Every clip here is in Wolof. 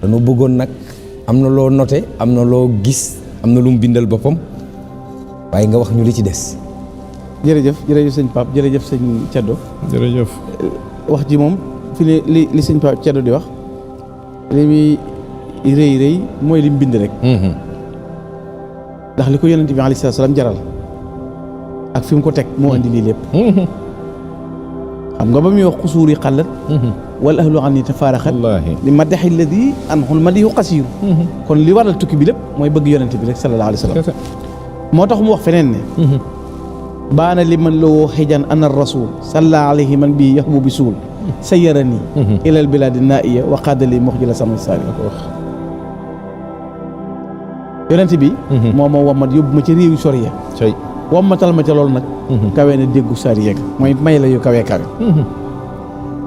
dañu bëggoon nag am na loo noté am na loo gis am na lu mu bindal boppam waaye nga wax ñu li ci des. jërëjëf sëñ Pape jërëjëf sëñ Ceddo. jërëjëf. wax ji moom fi ne li sëñ Pape Ceddo di wax li muy rëy mooy li mu bind rek. ndax li ko yonent bi alayhi salaam jaral ak fi mu ko teg moo andi lii lépp. xam nga ba muy wax xusuur yi xallat. wal ahlu anni tafaaraxat. li madaxi alladi anhul madihu qasiir. kon li waral tukki bi lépp mooy bëgg yonent bi rek sallallahu alayhi wa sallam. moo tax mu wax feneen ne. baana li man loo xijan ana rasul salla alayhi man bii yaxbu bi suul sayyarani ilal biladi naiya wa qaadali muxjila sama saari yonent bi moo ma wammat yóbbu ma ci réew yu sori ya wammatal ma ca loolu nag kawee na déggu saari yeeg mooy may la yu kawee kawe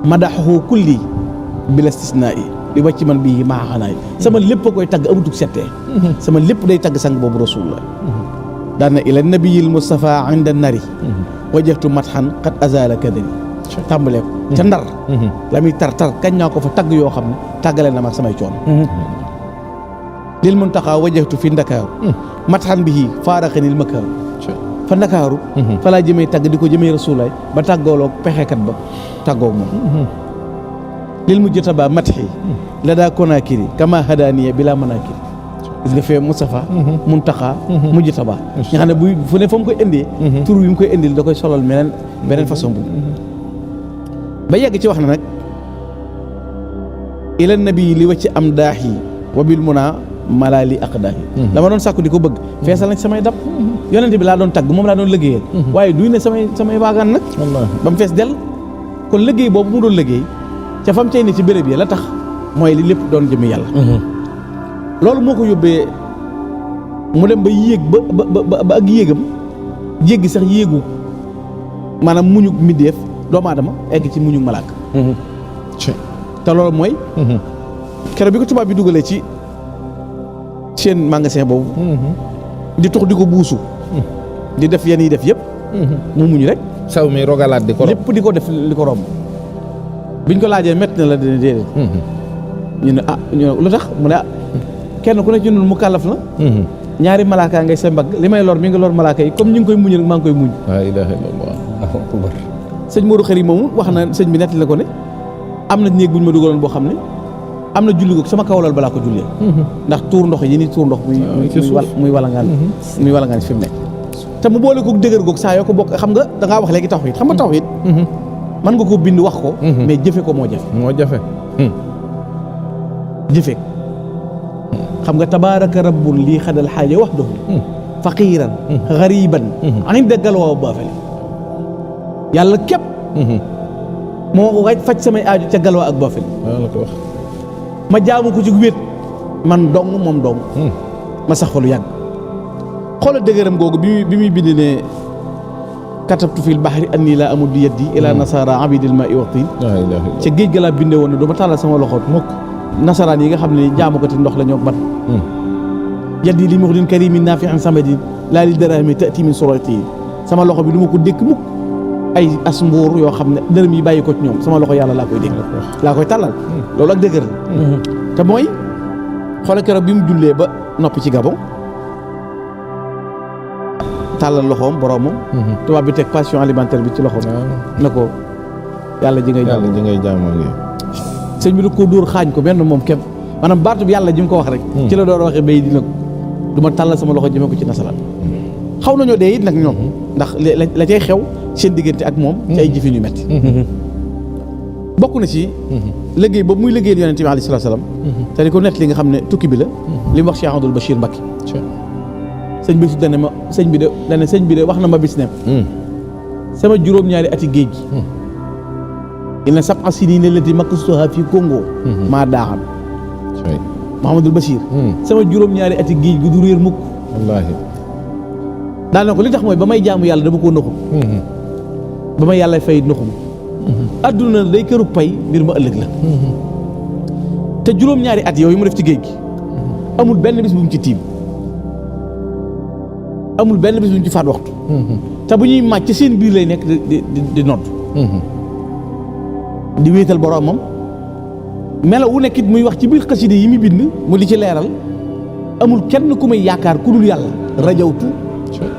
madaxahu kulli bila istisnaa yi li wàcc man bii maa xanaay sama lépp a koy tagg amutug settee sama lépp day tagg sang boobu rasulullah daan na ila nabiyil Mustafa inda nari wajjahtu matxan qad azala kadari tàmbalee ko ca ndar la muy tar kañ naa ko fa tagg yoo xam ne tàggale na ma samay coon lil muntaxa wajjahtu fi ndakaaru matxan bihi faaraxanil makaaru fa ndakaaru fa laa jëmee tagg di ko jëmee rasulaay ba tàggooloog pexekat ba tàggoog moom lil mujjataba matxi la daa konaakiri kama hadaaniya bila manaakiri gis nga fee Moustapha Muntaxa Mujtaba nga xam ne buy fu ne fa mu koy indee tur wi mu koy indil da koy solal beneen façon bu ba yegg ci wax na nag ila nabi li wacc am daax yi wabil munaa malaali aqdaax yi dama doon sàkku di ko bëgg feesal nañ samay dab yonente bi laa doon tagg moom laa doon liggéeyal waaye duy ne samay waagaan nag ba mu fees del kon liggéey boobu mu doon liggéey ca fam cay ne ci béréb yi la tax mooy li lépp doon jëmi yàlla loolu moo ko yóbbee mu dem ba yéeg ba ak yéegam jéggi sax yéegu maanaam muñug middeef doomu aadama egg ci muñug malaaka te loolu mooy keroog bi ko tubaab bi dugalee ci seen magasin boobu di tux di ko buusu di def yenn yi def yëpp mu muñ rek saw mi rogalaat di ko lépp di ko def li ko romb biñ ko laajee métti na la dina déedéet ñu ne lu tax mu ne kenn ku ne ci ñun mu kàllaf la ñaari malaaka ngay sa mbagg li may lor mi ngi lor malaaka yi comme ñu ngi koy muñal maa ngi koy muñ laa ilaaha illallaah sëñ Modou Xari moomu wax na sëñ bi nettali na ko ne am na néeg bu ñu ma dugaloon boo xam ne am na julli goog sama kawlal balaa ko jullee ndax tuur ndox yi ni tuur ndox muy walangaan muy walangaan fi mu nekk te mu boole ko dëgër goog saa yoo ko bokk xam nga da ngaa wax léegi tawhiid xam nga tawhiid mën nga ko bind wax ko mais jëfe ko moo jafe jëfe xam nga tabaaraka rabbun lii xadal xaaja wahdahu faqiiran gariban inda galwaa baafali yàlla képp moo waaj faj samay aaju ca galwaa ak baafali ma jaamu ko ci wéet man dong moom dong ma sax fa lu yàgg xoola dëgëram googu bi muy bind ne katabtu fil bahri anni laa amuddu yaddi ila nasara abidil ma'i waqtin ca géej ga laa bindee woon ne du ma tàllal sama loxo mukk nasaraan yi nga xam ne jaamu ko te ndox la ñoo bat yaddi li muxdin karimin nafi'in samadin laa li darahmi ta'ti min surati sama loxo bi du ma ko dékk mukk ay as mbuur yoo xam ne dërëm yi bàyyi ko ci ñoom sama loxo yàlla laa koy dékk laa koy tàllal loolu ak dëgër la te mooy xoolal keroog bi mu jullee ba noppi ci Gabon tàllal loxoom boroomam tubaab bi teg passion alimentaire bi ci loxoom na ko yàlla ji ngay jaamoo sëñ bi da ko dóor xaañ ko benn moom képp maanaam baatu bi yàlla ji mu ko wax rek ci la door a waxee bay dina ko du ma tàllal sama loxo jëmee ko ci nasaraan xaw nañoo dee it nag ñoom ndax la cay xew seen diggante ak moom ci ay jëfin yu metti bokk na ci liggéey boobu muy liggéeyal yonent bi alayhi salaam te di ko nett li nga xam ne tukki bi la li mu wax Cheikh Abdoul Bachir Mbacké sëñ bi su dane ma sëñ bi de wax na ma bis ne sama juróom-ñaari ati géej gi il na sab'a siniina allati makkastuhaa fii Congo maa daaxam Mouhamadul Bachir sama juróom-ñaari ati géej gi du réer mukk wallaahi daal na ko li tax mooy ba may jaamu yàlla dama koo nëxum ba may yàlla fay nëxum adduna day këru pay mbir ma ëllëg la te juróom-ñaari at yooyu mu def ci géej gi amul benn bis bu mu ci tiim amul benn bis bu mu ci faat waxtu te bu ñuy màcc ci seen biir lay nekk di nodd di wéetal boroomam melo wu nekkit muy wax ci biir xaside yi muy bind mu di ci leeral amul kenn ku may yaakaar ku dul yàlla rajawtu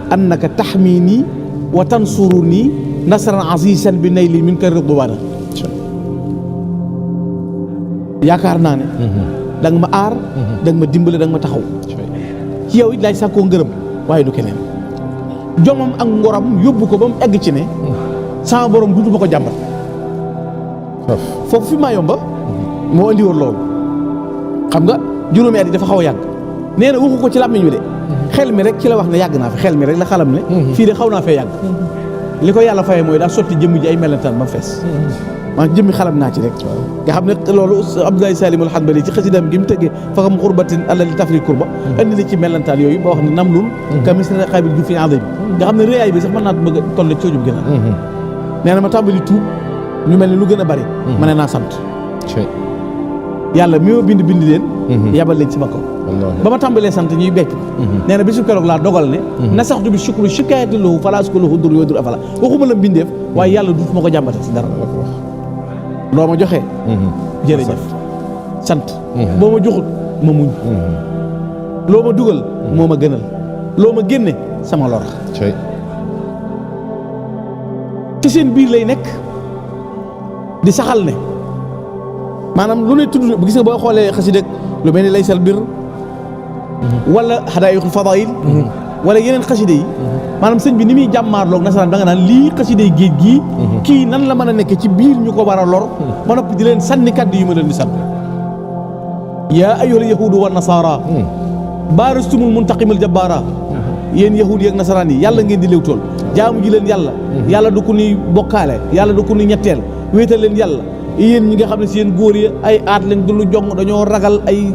annaka taxmini wa tansuruni nasran azizan bi nayli min ka ridwana yaakaar naa ne da nga ma aar da nga ma dimbale da nga ma taxaw ci yow it laay sàkkoo ngërëm waaye du keneen jomam ak ngoram yóbbu ko ba mu egg ci ne sama borom duutu ma ko jàmbat foofu fi maa yomba moo andi woon loolu xam nga juróomi at yi dafa xaw a yàgg nee na waxu ko ci làmmiñ wi de xel mi rek ci la wax ne yàgg naa fi xel mi rek la xalam ne fii de xaw naa fee yàgg li ko yàlla fayee mooy daa sotti jëmm ji ay melentaan ba mu fees maa jëmmi xalam naa ci rek nga xam ne loolu Abdoulaye Salim al Hanbali ci xasidam gi mu tëggee fakam xurbatin alla li tafri kurba andi li ci melentaan yooyu ba wax ne nam lul kamisra xaabil ju fi anda bi nga xam ne réyaay bi sax mën naa bëgg toll ci coojub gën a nee na ma tàmbali tuub ñu mel ni lu gën a bari ma ne naa sant yàlla mi ma bind leen yabal leen ci ma kaw ba ma tàmbalee sant ñuy becc nee na bisu keroog laa dogal ne na sax du bi shukru shikaayati lahu falaas ko lahu dur yoo dur afala waxuma la mbindeef waaye yàlla duut ma ko jàmbate si dara loo ma joxee jërëjëf sant boo ma joxut ma muñ loo ma dugal moo ma gënal loo ma génne sama lor ci seen biir lay nekk di saxal ne maanaam lu ne tudd bu gis nga boo xoolee xasida lu mel ni laysal bir wala hadaayixul fadail wala yeneen xasida yi maanaam sëñ bi ni muy jàmmaarloog nasaraan da nga naan lii xasida yi géej gii kii nan la mën a nekk ci biir ñu ko war a lor ba noppi di leen sànni kàddu yu ma leen di sànni yaa ayyuhal yahuudu wa nasaara baarastumul muntaqimal jabbaara yéen yahuud yi ak nasaraan yi yàlla ngeen di léew tool jaamu ji leen yàlla du ko nuy bokkaale yàlla du ko nuy ñetteel wéetal leen yàlla yéen ñi nga xam ne seen góor yi ay aat lañ du lu jong dañoo ragal ay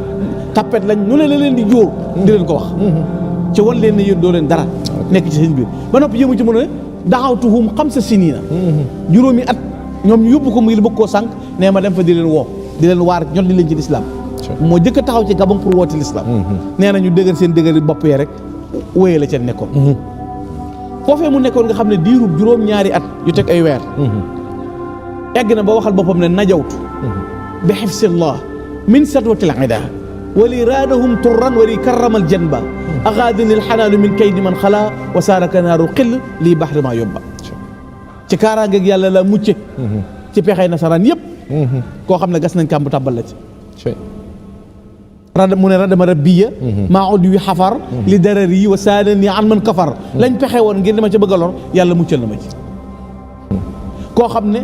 tappet lañ nu leen di jóor di leen ko wax ci wan leen ne yéen doo leen dara nekk ci seen biir ba noppi yëmu ci mën a daxawtuhum xamsa siniina juróomi at ñoom ñu yóbbu ko mu bëgg koo sànq nee ma dem fa di leen woo di leen waar ñot di leen ci lislaam moo jëkk a taxaw ci Gabon pour woote lislaam nee na ñu dëgër seen dëgër bopp yee rek wéyee la ca nekkoon foofee mu nekkoon nga xam ne diirub juróom-ñaari at yu teg ay weer egg na ba waxal boppam ne najawtu bi xifsillah min satwatil ida wali raadahum turran wali karramal janba agaadini alxanaalu min kaydi man xalaa wa saaraka naaru xill lii baxri maa yóbba ci kaaraangeeg yàlla la mucce ci pexey nasaraan yëpp koo xam ne gas nañ kàmb tàbbal la ci rad mu ne radama rabbiya maa ud wi xafar li darar yi wa saadani an man kafar lañ pexe woon ngir dama ca bëgg a lor yàlla muccal na ma ci koo xam ne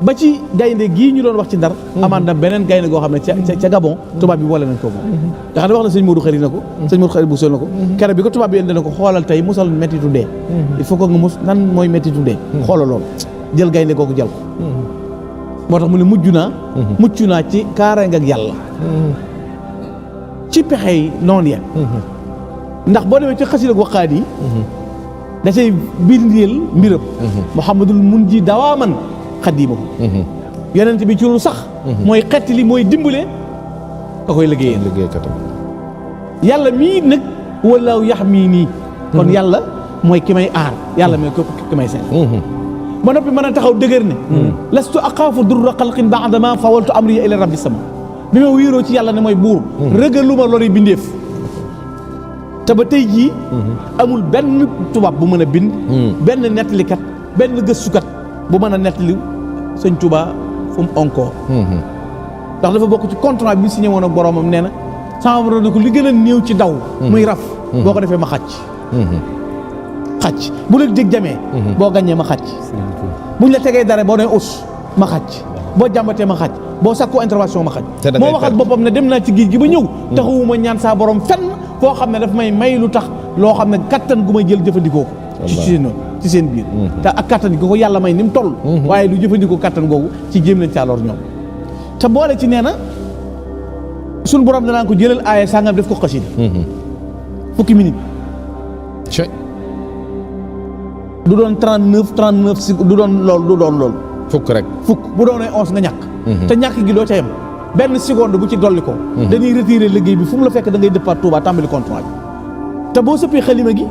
ba ci gaynde gii ñu doon wax ci ndar amaan na beneen gaynde goo xam ne ca Gabon tubaab bi boole nañ ko moom nga xam ne wax na sëñ Modou Khari na ko sëñ Modou Khari bu sol na ko keroog bi ko tubaab bi indi na ko xoolal tey musal mettitu dee il faut que nga mus nan mooy mettitu dee xoolal loolu jël gaynde googu jël ko moo tax mu ne mucc naa ci kaaraange ak yàlla ci pexey noonu ya ndax boo demee ci xasida ak waqaat yi da cay bindeel mbiram Muhammadul Munji dawaaman xaddiimahu yonent bi ci lu sax mooy xetti li mooy dimbale ka koy liggéeykatam yàlla mii nag wallaahu yaxmii nii kon yàlla mooy ki may aar yàlla mooy ki may seen ba noppi mën a taxaw dëgër ne lastu aqaafu durra xalqin baadama fawaltu amri ila rabbi sama bi ma wéeroo ci yàlla ne mooy buur rëgalu ma lori bindeef te ba tey jii amul benn tubaab bu mën a bind benn nettalikat benn gëstukat bu mën a nettali sëñ Tuubaa fu mu onkoo ndax dafa bokk ci contrat bi signé woon ak boromam nee na sama borom ne ko li gën a néew ci daw muy raf boo ko defee ma xàcc bu la dég jamee boo gañee ma xàcc buñ la tegee dara boo nee us ma xàcc boo jàmbatee ma xàcc boo sàkkoo intervention ma xàcc moo waxal boppam ne dem naa ci géej gi ba ñëw taxawuma ñaan saa borom fenn foo xam ne daf may lu tax loo xam ne kattan gu may jël jëfandikoo ko ci seen biir te ak kattan gi ko yàlla may ni mu toll waaye du jëfandikoo kattan googu ci jéem leen caaloor ñoom te boole ci nee na suñ borom danaa ko jëlal aaya sàngam def ko xasida fukki minute du doon 39 si du doon loolu fukk rek fukk bu doonee 11 nga ñàkk te ñàkk gi doo ca yem benn seconde bu ci dolli ko dañuy retiré liggéey bi fu mu la fekk da ngay départ Touba tàmbali contrat bi te boo sëppee xalima gi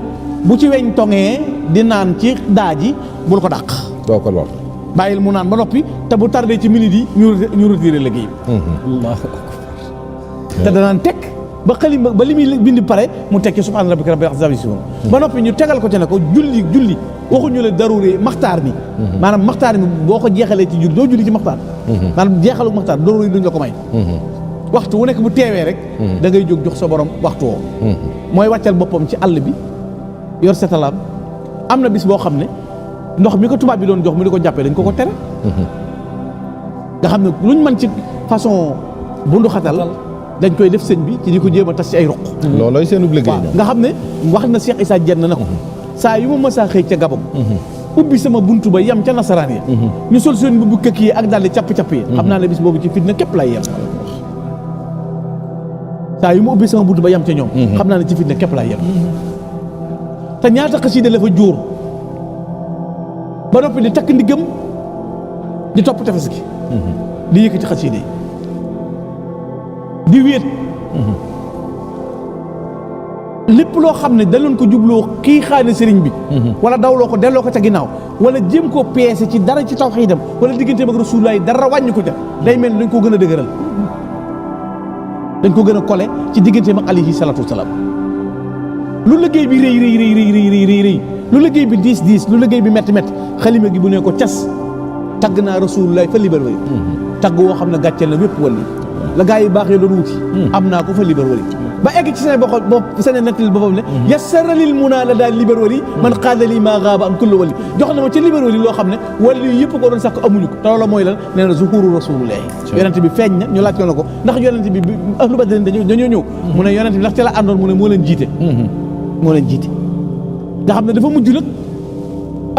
bu ci weñ tongee di naan ci daa ji bul ko dàq doo ko lool bàyyil mu naan ba noppi te bu tardé ci minute yi ñu retiré liggéey allahu akbar te danaan tekk ba xalima ba li muy bind pare mu tekki subhaana rabbika rabbil izzati amma yasifuun ba noppi ñu tegal ko ci ne ko julli waxuñu la daruri maxtaar mi maanaam maxtaar mi boo ko jeexalee ci julli doo julli ci maxtaar maanaam jeexalu maxtaar daruri duñ la ko may waxtu wu nekk bu teewee rek da ngay jóg jox sa borom waxtu woo mooy wàccal boppam ci àll bi yor setalaam am na bis boo xam ne ndox mi ko tubaab bi doon jox mu di ko jàppee dañ ko tere nga xam ne luñ mën ci façon bundu xatal dañ koy def sëñ bi ci di ko jéem a tas ci ay roq loolooy seen liggéey ñoom nga xam ne wax na Cheikh Issa Diène na ko saa yu ma mësaa xëy ca Gabon ubbi sama buntu ba yem ca nasaraan yi ñu sol seen mbubb këkk yi ak daldi capp-capp yi xam naa ne bis boobu ci fitna képp lay yem saa yu ma ubbi sama buntu ba yem ca ñoom xam naa ne ci fitna képp lay yem te ñaata xasida la fa jóor ba noppi di takk ndiggam di topp tefes gi di yëkkati xasida yi di wéet lépp loo xam ne daloon ko jubloo kii xaane sëriñ bi wala dawloo ko delloo ko ca ginnaaw wala jéem koo peese ci dara ci tawxiidam wala diggante ak Rasulullah dara wàññi ko ca day mel ni dañ koo gën a dëgëral dañ ko gën a kole ci diggante ak alayhi salaatu wasalaam lu liggéey bi rëy lu liggéey bi diis lu liggéey bi métti xalima gi bu ne ko cas tagg naa Rasulullah fa libar wali tagg woo xam ne gàcceel na wépp wali la gaa yi baaxee doon wuti am naa ko fa libar wali ba egg ci seen bopp seen nettal boppam ne yassara lil munaa la daal libar wali man qaada li maa gaaba an kullu wali jox na ma ci libar wali loo xam ne wali yu yëpp ko doon sàkk amuñu ko te loolu mooy lan nee na zuhuru Rasulullah yonent bi feeñ na ñu laaj ko na ko ndax yonent bi ahlu badrin dañoo ñëw mu ne yonent bi ndax ci la àndoon mu ne moo leen jiite nga xam ne dafa mujj nag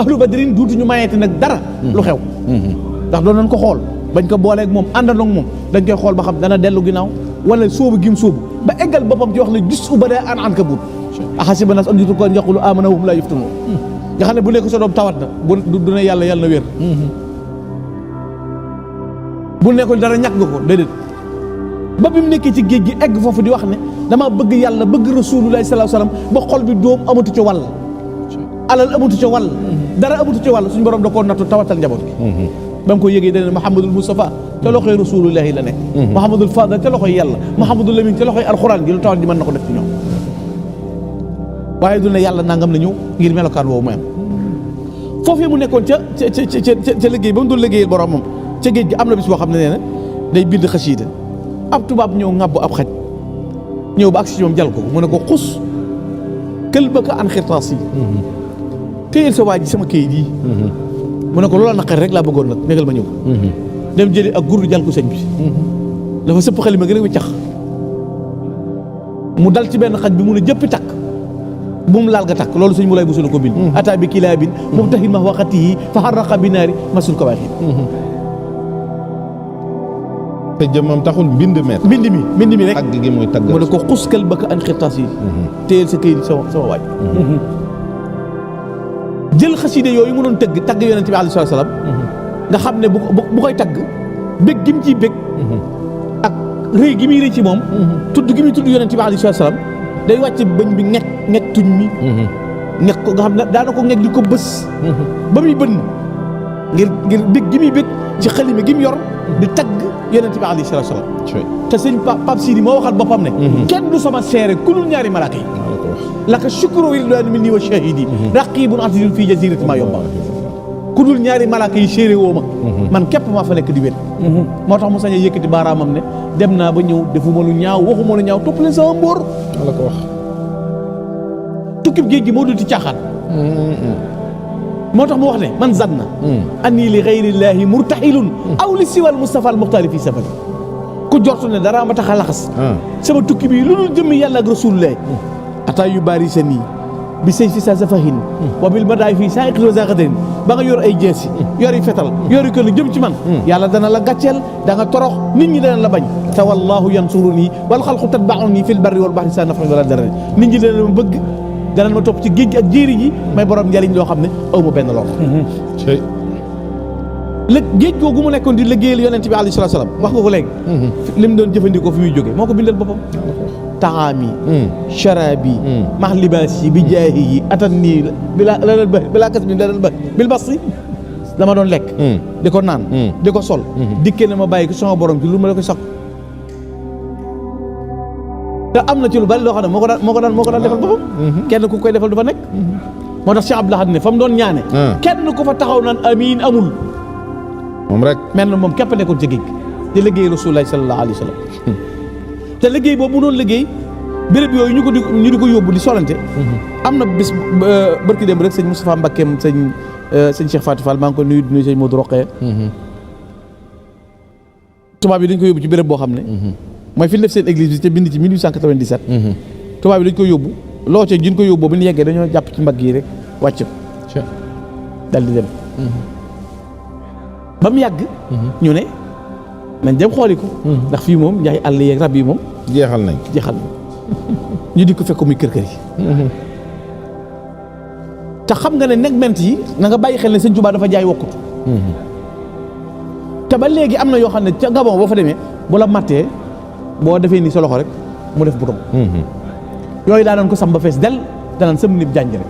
ahlu badrin duutuñu mayeeti nag dara lu xew ndax doon nañ ko xool bañ ko booleeg moom àndandoo ak moom dañ koy xool ba xam dana dellu ginnaaw wala sóobu gim sóobu ba eggal boppam ci wax ne gis u ba dee an ankabut ahasiba nas an yutruku an yaqulu aamana wa hum laa yuftanuun nga xam ne bu nekk sa doom tawat na du ne yàlla na wér bu nekkoon dara ñàkk nga ko déedéet ba bi mu nekkee ci géej gi egg foofu di wax ne dama bëgg yàlla bëgg Rasulullah sallallahu alayhi wasallam ba xol bi doom amatu ci wàll alal amatu ci wàll dara amatu ci wàll suñu borom da koo nattu tawatal njaboot gi ba mu ko yëgee dane Muhammadul Mustafa ca loxoy Rasulullahi la nekk Muhammadul Fadal ca loxoy yàlla Muhammadul Lamin ca loxoy alxuraan gi lu tawat ji mën na ko def ci ñoom waaye du ne yàlla nangam la ñëw ngir melokaan woowu mooy am foofee mu nekkoon ca liggéey ba mu doon liggéeyal boromam ca géej gi am na bis boo xam ne nee na day bind xasiida ab tubaab ñëw ŋàbb ab xaj ñëw ba ak si ñoom jal ko mu ne ko xus kël ba ka an xirtaas yi téyel sa waa ji sama këyit yi mu ne ko loola naqari rek laa bëggoon nag négal ma ñëw dem jëli ak gurdu jàll ko sëñ bi dafa sëpp xalima gën a wiccax mu dal ci benn xaj bi mun a jëppi takk bu mu laal nga takk loolu sëñ mu lay busula ko bind ata bi kilaabin mubtahin ma waqatihi fa xarraqa bi naari masul ko waaxi te jëmmam taxul mbind mi rek tagg gi mooy tagg mu ne ko xuskal ba ka an xirtaas yi téyel sa këyit sama waaj jël xaside yooyu mu doon tagg yonent bi alayhi salaam nga xam ne bu koy tagg bég gi mu ciy bég ak rëy gi muy rëy ci moom tudd gi muy tudd yonent bi alayhi salaam day wàcc bëñ bi ñekk tuñ mi ñekk ko nga xam ne daana ko ñekk di ko bës ba muy bënn ngir bég gi muy bég ci xalima gi mu yor di tagg yonent bi alayhi salaam te sëñ Pape Sidi moo waxal boppam ne kenn du sama seere ku dul ñaari malaaka yi laka shukru ridwaani minni wa shahidi raqibun atidun fii jazirati ma yomba ku dul ñaari malaaka yi séeré woo ma man képp maa fa nekk di wét moo tax mu sañ a yëkkati baaraamam ne dem naa ba ñëw defuma lu ñaaw waxuma lu ñaaw topp leen sama mbóor la ko wax tukkib géej gi moo dul ci caaxaan moo tax mu wax ne man zanna anni li gayrillaahi murtaxilun aw li siwal Mustafa al Muxtaari fii safari ku jortu ne dara ma tax a laxas sama tukki bi lu dul jëmmi yàlla ak Rasulullah ata yu bari sa nii bi sëy si sa safahin wa bil badaay fii saa iqi sa xadarin ba nga yor ay jeesi yori fetal yori ko lu jëm ci man yàlla dana la gàcceel da nga torox nit ñi dana la bañ te wallahu yansuruni wal xalqu tatbauni fil barri wal bahri sa nafan wala dara nit ñi dana ma bëgg dana ma topp ci géej gi ak jéeri ji may borom njariñ loo xam ne aw ma benn lor géej googu mu nekkoon di liggéeyal yonent bi alayhi salaam wax nga ko léegi li mu doon jëfandikoo fi muy jóge moo ko bindal boppam taxaami sharabi max libaas yi bi jaahi yi atan nii bilaa kas bi bil basi dama doon lekk di ko naan di ko sol dikkee ne ma bàyyi ko sama borom ci lu ma la ko sakku te am na ci lu bari loo xam ne moo ko daan defal boppam kenn ku koy defal du fa nekk moo tax Cheikh Abdou Lahad ne fa mu doon ñaane kenn ku fa taxaw naan amiin amul moom rek mel na moom képp nekkoon ci géej di liggéey Rasulullah sallallahu alayhi wa sallam te liggéey boobu mu doon liggéey béréb yooyu ñu di ko yóbbu di solante am na bis barki dem rek sëñ Moustapha Mbakkeem sëñ Cheikh Fatou Fall maa ngi ko nuyu sëñ Modou Roqee tubaab yi dañ ko yóbbu ci béréb boo xam ne mooy fi ñu def seen église bi te bind ci 1897 tubaab yi dañ ko yóbbu loo ca jin ko yóbbu bu ñu yeggee dañoo jàpp ci mbagg yi rek wàcc ko dal di dem ba mu yàgg ñu ne nañ dem xooli ko ndax fii moom njaay àll yeeg rab yi moom jeexal nañ ñu di ko fekk muy kër yi te xam nga ne negment yi na nga bàyyi xel ne sëñ Tuubaa dafa jaay wokkut te ba léegi am na yoo xam ne ca Gabon boo fa demee bu la mattee boo defee nii sa loxo rek mu def bouton yooyu daa doon ko sam ba fees del danaan sëm nib jànj rek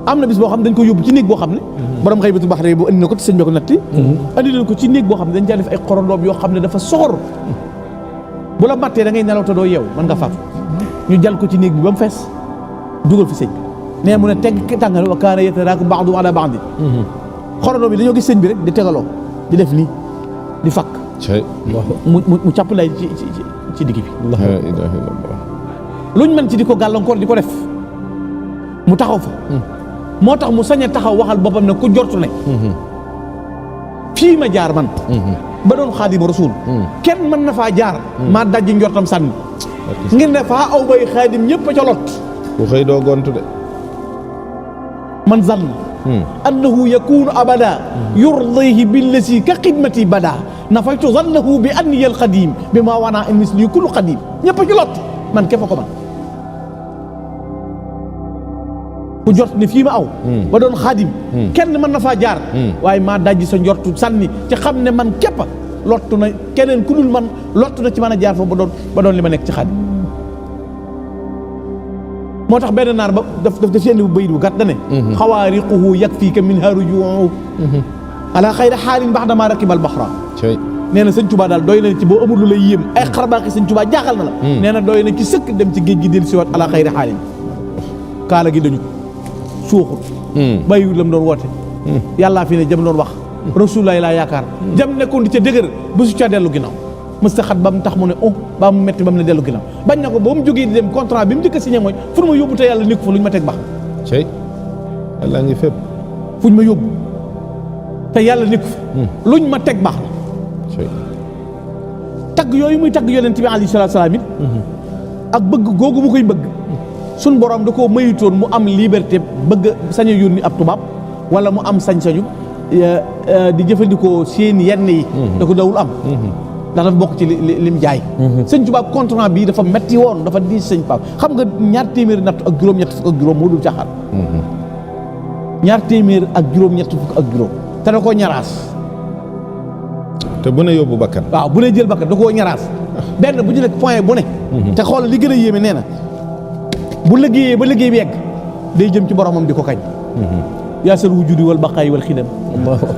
am na bis boo xam ne dañ ko yóbbu ci néeg boo xam ne borom xëy batu baxre bu andi na ko ci sëñ bi ko natti andi leen ko ci néeg boo xam ne dañ caa def ay xorondoom yoo xam ne dafa soxor bu la mattee da ngay nelaw te doo yeew mën nga faatu ñu jal ko ci néeg bi ba mu fees dugal fi sëñ bi nee mu ne tegg tàngal wa kaana yataraaku ba'du ala ba'di xorondoom yi dañoo gis sëñ bi rek di tegaloo di def nii di fakk mu càpp lay ci digg bi luñ mën ci di ko gàllankoor di ko def mu taxaw fa moo tax mu sañ a taxaw waxal boppam ne ku jortu ne fii ma jaar man ba doon xaadimu rasul kenn mën na faa jaar maa dajji njortam sànni ngir ne faa aw bay xaadim ñëpp a ca lot ku xëy doo gontu de man zann annahu yakunu abada yurdihi billasi ka xidmati bada nafaytu zannahu bi anni al qadim bi ma wana in misli kullu qadim ñëpp a ci lot man képp ko man ku jort ne fii ma aw ba doon xaadim kenn mën na faa jaar waaye maa dajji sa njortu sànni ci xam ne man képp lottu na keneen ku dul man lottu na ci mën a jaar foofu ba doon li ma nekk ci xaadim moo tax benn naar ba daf seen bu bayit bu gàtt dane xawaariquhu yakfiika minha rujuuhu ala xayri xaalin baxdama rakibal baxra nee na sëñ Tuubaa daal doy na ci boo amul lu lay yéem ay xarbaaxi sëñ Tuubaa jaaxal na la nee na doy na ci sëkk dem ci géej gi del siwaat ala xayri xaalin kaala gi dañu suuxut bàyyiwul la mu doon woote yàllaa fi ne jëm doon wax rasulullaay laa yaakaar jam nekkoon di ca dëgër ba su ca dellu ginnaaw mësta xat ba mu tax mu ne ba mu metti ba mu ne dellu ginnaaw bañ na ko ba mu jógee di dem contrat bi mu njëkk a signé mooy fu ñu ma yóbbu te yàlla nekku fa lu ñu ma teg baax yàlla ngi fépp fu ñu ma yóbbu te yàlla nekku fa luñ ma teg baax na tagg yooyu muy tagg yonent bi alayhi salaatu salaam it ak bëgg googu mu koy bëgg suñ borom da koo mayutoon mu am liberté bëgg sañ a yónni ab tubaab wala mu am sañ-sañu di jëfandikoo seen yenn yi da ko dawul am ndax dafa bokk ci lim jaay sëñ tubaab contrat bi dafa metti woon dafa diis sëñ Pape xam nga 2 téeméeri natt ak juróom-ñett fukk ak juróom moo dul caaxaan 2 téeméer ak juróom-ñett fukk ak juróom te da koo ñaraas te bu ne yóbbu bakkan waaw bu ne jël bakkan da koo ñaraas benn bu ñu nekk point bu ne te xoolal li gën a yéeme nee na bu liggéeyee ba liggéey bi yegg day jëm ci boromam di ko kañ yaasal wujudi wal baqaay wal xidam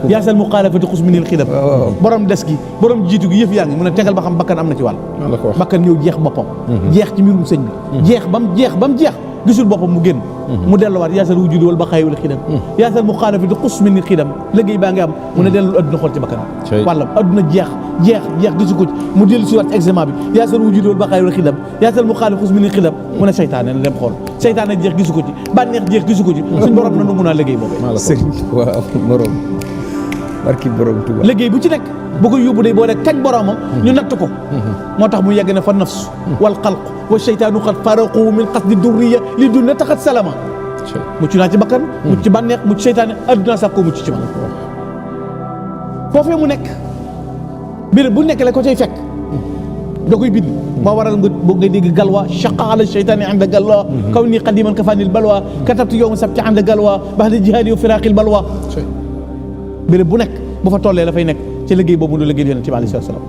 yaasal muxaalafati xusminil xidam borom des gi borom jiitu gi yëf yaa ngi mun a tegal ba xam bakkan am na ci wàll bakkan ñëw jeex boppam jeex ci mbirum sëñ bi jeex ba mu jeex gisul boppam mu génn mu delluwaat yaasal wujudi wal baqaay wal xidam yaasal muxaalafati xusminil xidam liggéey baa ngi am mu ne dellu adduna xool ci bakkan wàllam adduna jeex gisu ko ci mu dellu si waat examen bi yaasal wujudi wal baqaay wal xidam yaasal muxaalafati xusminil xidam mu ne seytaane na dem xool seytaane jeex gisu ko ci bànneex jeex gisu ko ci suñ borom na nu mun a liggéey boobu waaw morom barki borom Tuuba liggéey bu ci nekk bu ko yóbbu day boole kañ boromam ñu natt ko moo tax mu yegg ne fa nafs wal xalq wa seytaanu xat faraqu min qasdi durriya li duna taxat salama mucc naa ci bakkan mucc ci bànneex mucc seytaane adduna sax koo mucc ci man foofee mu nekk mbir bu nekk la ko cay fekk da koy bind moo waral nga dégg galwa chaqa ala cheytaani anda galwa kaw nii qadiman kafanil balwa katabtu yowma sabti anda galwa baxda jihaadi wa firaqil balwa béréb bu nekk bu fa tollee dafay nekk ci liggéey boobu nu liggéey yonent bi alayhi salaam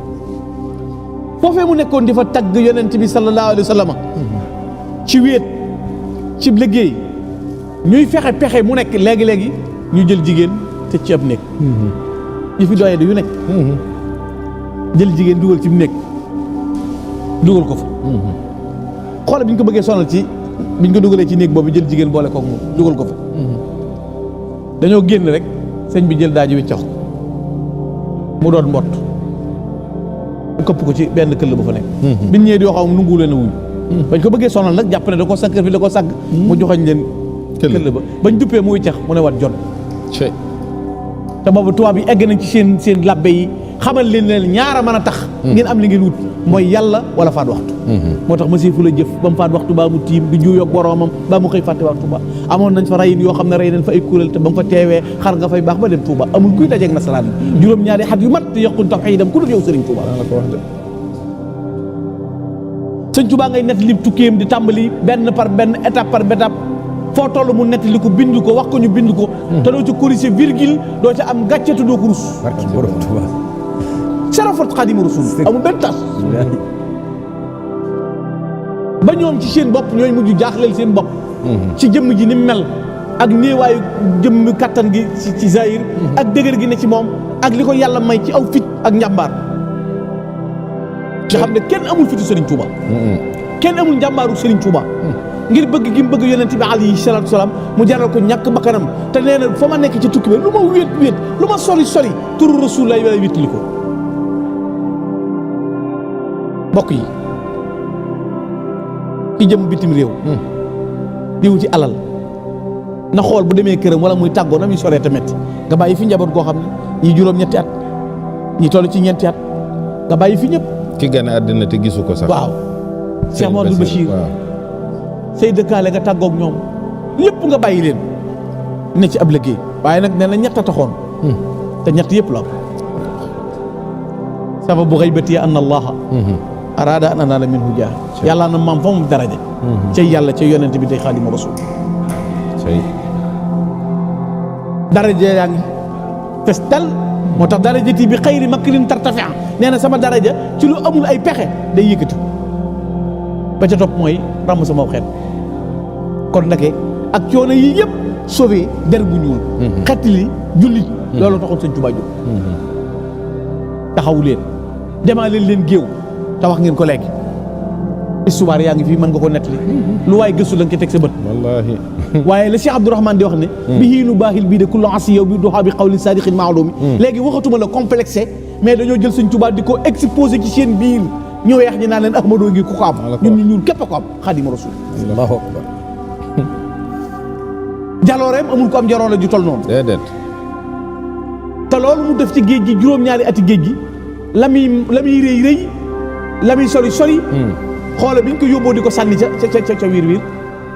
foofee mu nekkoon di fa tagg yonent bi sallallahu alayhi wa sallam ci wéet ci liggéey ñuy fexe pexe mu nekk léegi-léegi ñu jël jigéen tëj ci ab néeg yi fi doyee di yu nekk jël jigéen dugal ci néeg dugal ko fa xoolal bi ñu ko bëggee sonal ci bi ñu ko dugalee ci néeg boobu jël jigéen boole koog moom dugal ko fa dañoo génn rek sëñ bi jël daaju wiccax mu doon mbott mu këpp ko ci benn këll ba fa nekk biñ ñëwee di wax am nungu leen a wuñ bañ ko bëggee sonal nag jàpp ne da ko sacrifice da ko sàgg mu joxañ leen këll ba bañ duppee mu wiccax mu ne wat jon te boobu tubaab yi egg nañ ci seen labbe yi xamal leen ne ñaara mën a tax ngeen am li ngeen wut mooy yàlla wala faat waxtu moo tax monsieur fu la jëf ba mu faat waxtu baa mu tiim du juuyoog boroomam baa mu xëy fàtte waxtu ba amoon nañ fa rayin yoo xam ne rey nañ fa ay kuréel te ba mu fa teewee xar nga fay baax ba dem Touba amul kuy dajeeg nasaraan bi juróom-ñaari xat yu mat te yokkuñ tawhiidam ku dul yow Sëriñ Touba Sëriñ Touba ngay nett li tukkeem di tàmbali benn par benn étape par étape foo toll mu nett li ko bind ko wax ko ñu bind ko te doo ci corriger virgule doo ca am gàccetu doo ko rus sarafat Xaadimu Rasuul amul benn tas ba ñoom ci seen bopp ñooy mujj jaaxleel seen bopp ci jëmm ji ni mel ak néewaayu jëmm kattan gi ci zahir ak dëgër gi ne ci moom ak li ko yàlla may ci aw fit ak njàmbaar nga xam ne kenn amul fitu Serigne Touba kenn amul njàmbaaru Serigne Touba ngir bëgg gi mu bëgg yonent bi alayhi salaatu salaam mu jaral ko ñàkk bakkanam te nee na fa ma nekk ci tukki bi lu ma wéet lu ma sori turu Rasul lay wéttali ko mbokk yi ki jëm bitim réew di wuti alal na xool bu demee këram wala muy tàggoo na muy soree tamit nga bàyyi fi njaboot goo xam ne ñi juróom-ñetti at ñi toll ci ñeenti at nga bàyyi fi ñëpp ki gën a àddina te gisu ko sax waaw Cheikh Mouhamadoul Bachir say dëkkaale nga tàggoog ñoom lépp nga bàyyi leen ne ci ab liggéey waaye nag nee na ñett a taxoon te ñett yëpp la sababu xaybati anna allaha araada an anaala minhu jaah yàlla na maam fa moom daraja cay yàlla cay yonent bi tey xaadimu rasul daraja yaa ngi fes dal moo tax darajati bi xayri makrin tartafia nee na sama daraja ci lu amul ay pexe day yëkkati ba ca topp mooy ràmm sama xeet kon ndake ak coono yi yëpp sauvé der bu ñuul xettali jullit loolu taxoon Sëñ Tuubaa jóg taxawu leen demaa leen géew te wax ngeen ko léegi histoire yaa ngi fii mën nga ko nettali lu waaye gëstu la nga teg sa bët wallaahi waaye la Cheikh Abdourahmane di wax ne bihi nu baaxil bii de kullu asi yow bi doxaa bi xawli sadiqin maalumi léegi waxatuma la complexé mais dañoo jël Sëñ Tuubaa di ko exposé ci seen biir ñu weex ñi naa leen Ahmadou ngi ku ko am ñun ñu ñuul képp ko am Xaadimu Rasuul Allahu akbar jalooreem amul ko am jaroole ju tol noonu déedéet te loolu mu def ci géej gi juróom-ñaari ati géej gi la muy rëy la muy sori xoole bi ñu ko yóbboo di ko sànni ca wiir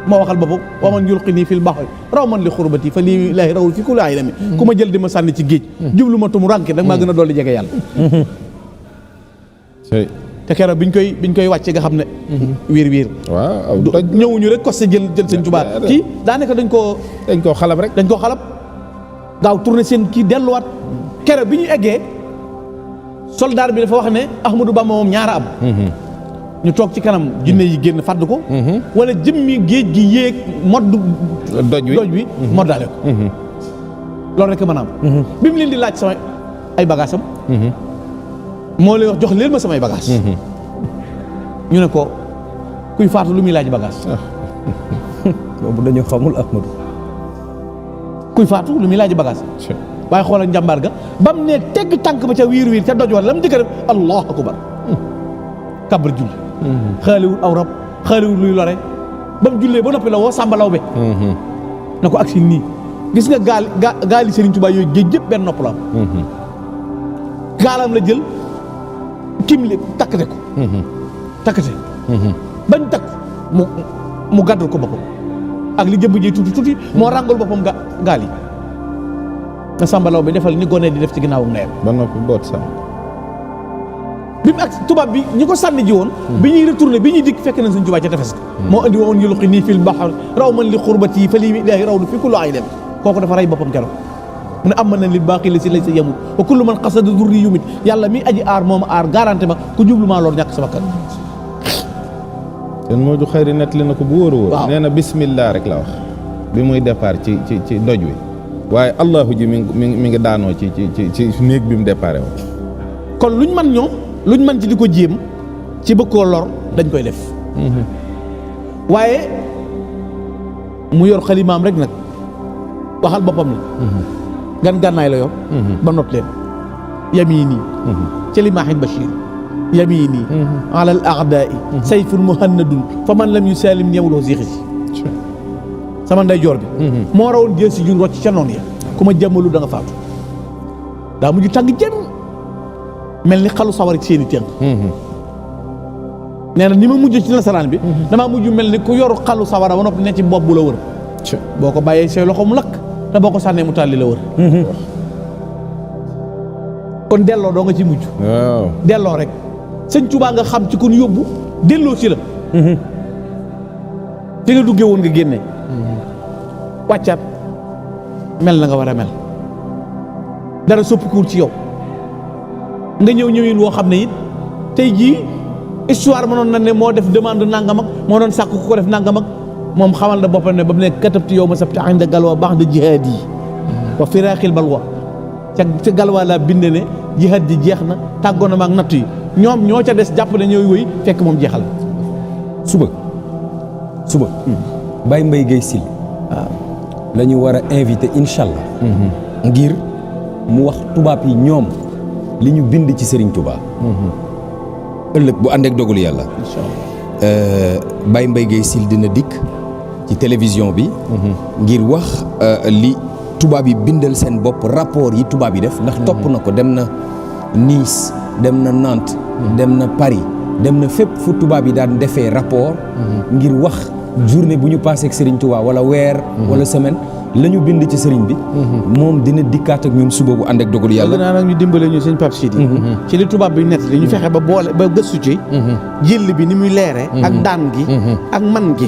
moo waxal boppam wa man yulqini fil bahri raw man li xurbati fa lii laahi rawul fi kulli aylami ku ma jël di ma sànni ci géej jublu ma tumu rànke nag maa gën a dolli jege yàlla te keroog biñ koy wàcce nga xam ne wiir waaw ñëwuñu rek kos jël Sëñ Tuubaa kii daanaka dañ koo xalab rek dañ koo xalab gaaw tourné seen kii delluwaat keroog bi ñu eggee soldaar bi dafa wax ne Ahmadou Bamba moom ñaara am ñu toog ci kanam jinne yi génn fàdd ko wala jëmmi géej gi yéeg modd doj wi moddaale ko loolu rek mën a am bi mu leen di laaj sama ay bagage am moo lay wax jox leen ma samay bagage ñu ne ko kuy faatu lu muy laaj bagage boobu dañoo xamul Ahmadou kuy faatu lu muy laaj bagage waaye xoolal njàmbaar ga ba mu ne tegg tànk ba ca wiir ca doj wala la mu njëkk a def allahu akbar kabar julli xaaliwul aw rab xaaliwul luy lore ba mu jullee ba noppi la woo Sàmba Lawbe na ko agsi nii gis nga gaali Sëriñ Tuubaa yooyu géej yëpp benn nopp la am gaalam la jël kimli takkate ko bañ takk mu gàddul ko boppam ak li jëmb ji tuuti moo ràngul boppam gaal yi nga Sàmba Lawbe defal ni gone di def ci ginnaawum ndeyam ba noppi boot sax bi mu ak tubaab bi ñi ko sànni ji woon bi ñuy retourné bi ñuy dikk fekk nañ Sëñ Tuubaa ca tefes moo andi woon yulqi nii fil bahr raw man li xurbati fa lii ilaahi raw du fi kullu aylin kooku dafa rey boppam keroog mu ne am na li baaqi la si lay sa yemut wa kullu man qasada durri yumit yàlla mi aji aar moom aar garanté ma ku jublu maa loolu ñàkk sama kan ten moo ju xëyri nettali na ko bu wóor a wóor nee na bismillah rek la wax bi muy départ ci doj wi waaye allahu ji mi ngi daanoo ci néeg bi mu déparé woon. kon luñ man ñoom luñ man ci di ko jéem ci bëgg koo lor dañ koy def waaye mu yor xalimaam rek nag waxal boppam la gan gànnaay la yor ba not leen yamini ca limaahin bashir yamini ala al a'daai sayfun muhannadun fa man lam yusalim yamuloo zixi sama ndeyjoor bi moo rawoon jël si jun rocc ca noonu ya ku ma jàmmalu da nga faatu daa mujj tàng jëm mel ni xalu sawar ci seeni tënk nee na ni ma mujj ci nasaraan bi damaa mujj mel ni ku yoru xalu sawara ba noppi ne ci bopp bu la wër boo ko bàyyee say loxo mu lakk te boo ko sànnee mu tàlli la wër kon delloo doo nga ci mujj waaw delloo rek sëñ Tuubaa nga xam ci kon yóbbu delloo si la fi nga duggee woon nga génne wàccaat mel na nga war a mel dara soppikuwul ci yow nga ñëwin woo xam ne it tey jii histoire mënoon na ne moo def demande nangam ak moo doon sàkk ku ko def nangam ak moom xamal na boppam ne ba mu ne katabtu yow ma sabti inda galwa baax de jihaad yi wa firaaxil balwa ca galwa laa binde ne jihaad ji jeex na tàggoon na ma ak nattu yi ñoom ñoo ca des jàpp ne ñooy wëy fekk moom jeexal suba Baye Mbaye Guèye Syll waaw la ñu war a invité incha allah ngir mu wax tubaab yi ñoom li ñu bind ci Serigne Touba ëllëg bu ànd ak dogalu yàlla incha allah Baye Mbaye Guèye Syll dina dikk ci télévision bi ngir wax li tubaab yi bindal seen bopp rapport yi tubaab yi def ndax topp na ko dem na Nice dem na Nantes dem na Paris dem na fépp fu tubaab yi daan defee rapport ngir wax journée bu ñu passé ak Serigne Touba wala weer wala semaine la ñu bind ci Serigne bi moom dina dikkaat ak ñun suba bu ànd ak dogalu yàlla naa nag ñu dimbale ñu sëñ Pape Sidi ci li tubaab bi nett li ñu fexe ba boole ba gëstu ci jëll bi ni muy leere ak daan gi ak man gi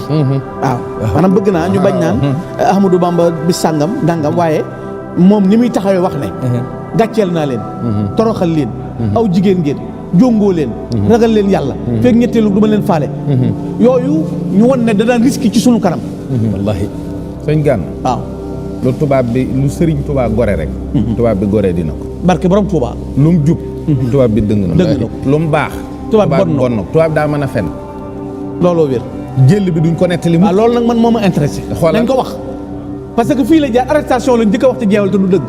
waaw maanaam bëgg naa ñu bañ naan Ahmadou Bamba bi sàngam dangam waaye moom ni muy taxawee wax ne gàcceel naa leen toroxal leen aw jigéen ngeen jóngoo leen ragal leen yàlla fekk ñetteelu du ma leen faale yooyu ñu won ne da daan risque ci sunu kanam wallahi sëñ Gana waaw lu tubaab bi lu Serigne Touba gore rek tubaab bi gore dina ko barke borom Touba lu mu jub tubaab bi dëng na dëgg na ko lu mu baax tubaab bon na tubaab daa mën a fen looloo wér jël bi duñ ko nettali waaw loolu nag man moo ma intéressé xoolal nañ ko wax parce que fii la jaar arrestation lañ njëkk a wax ci jeewal te du dëgg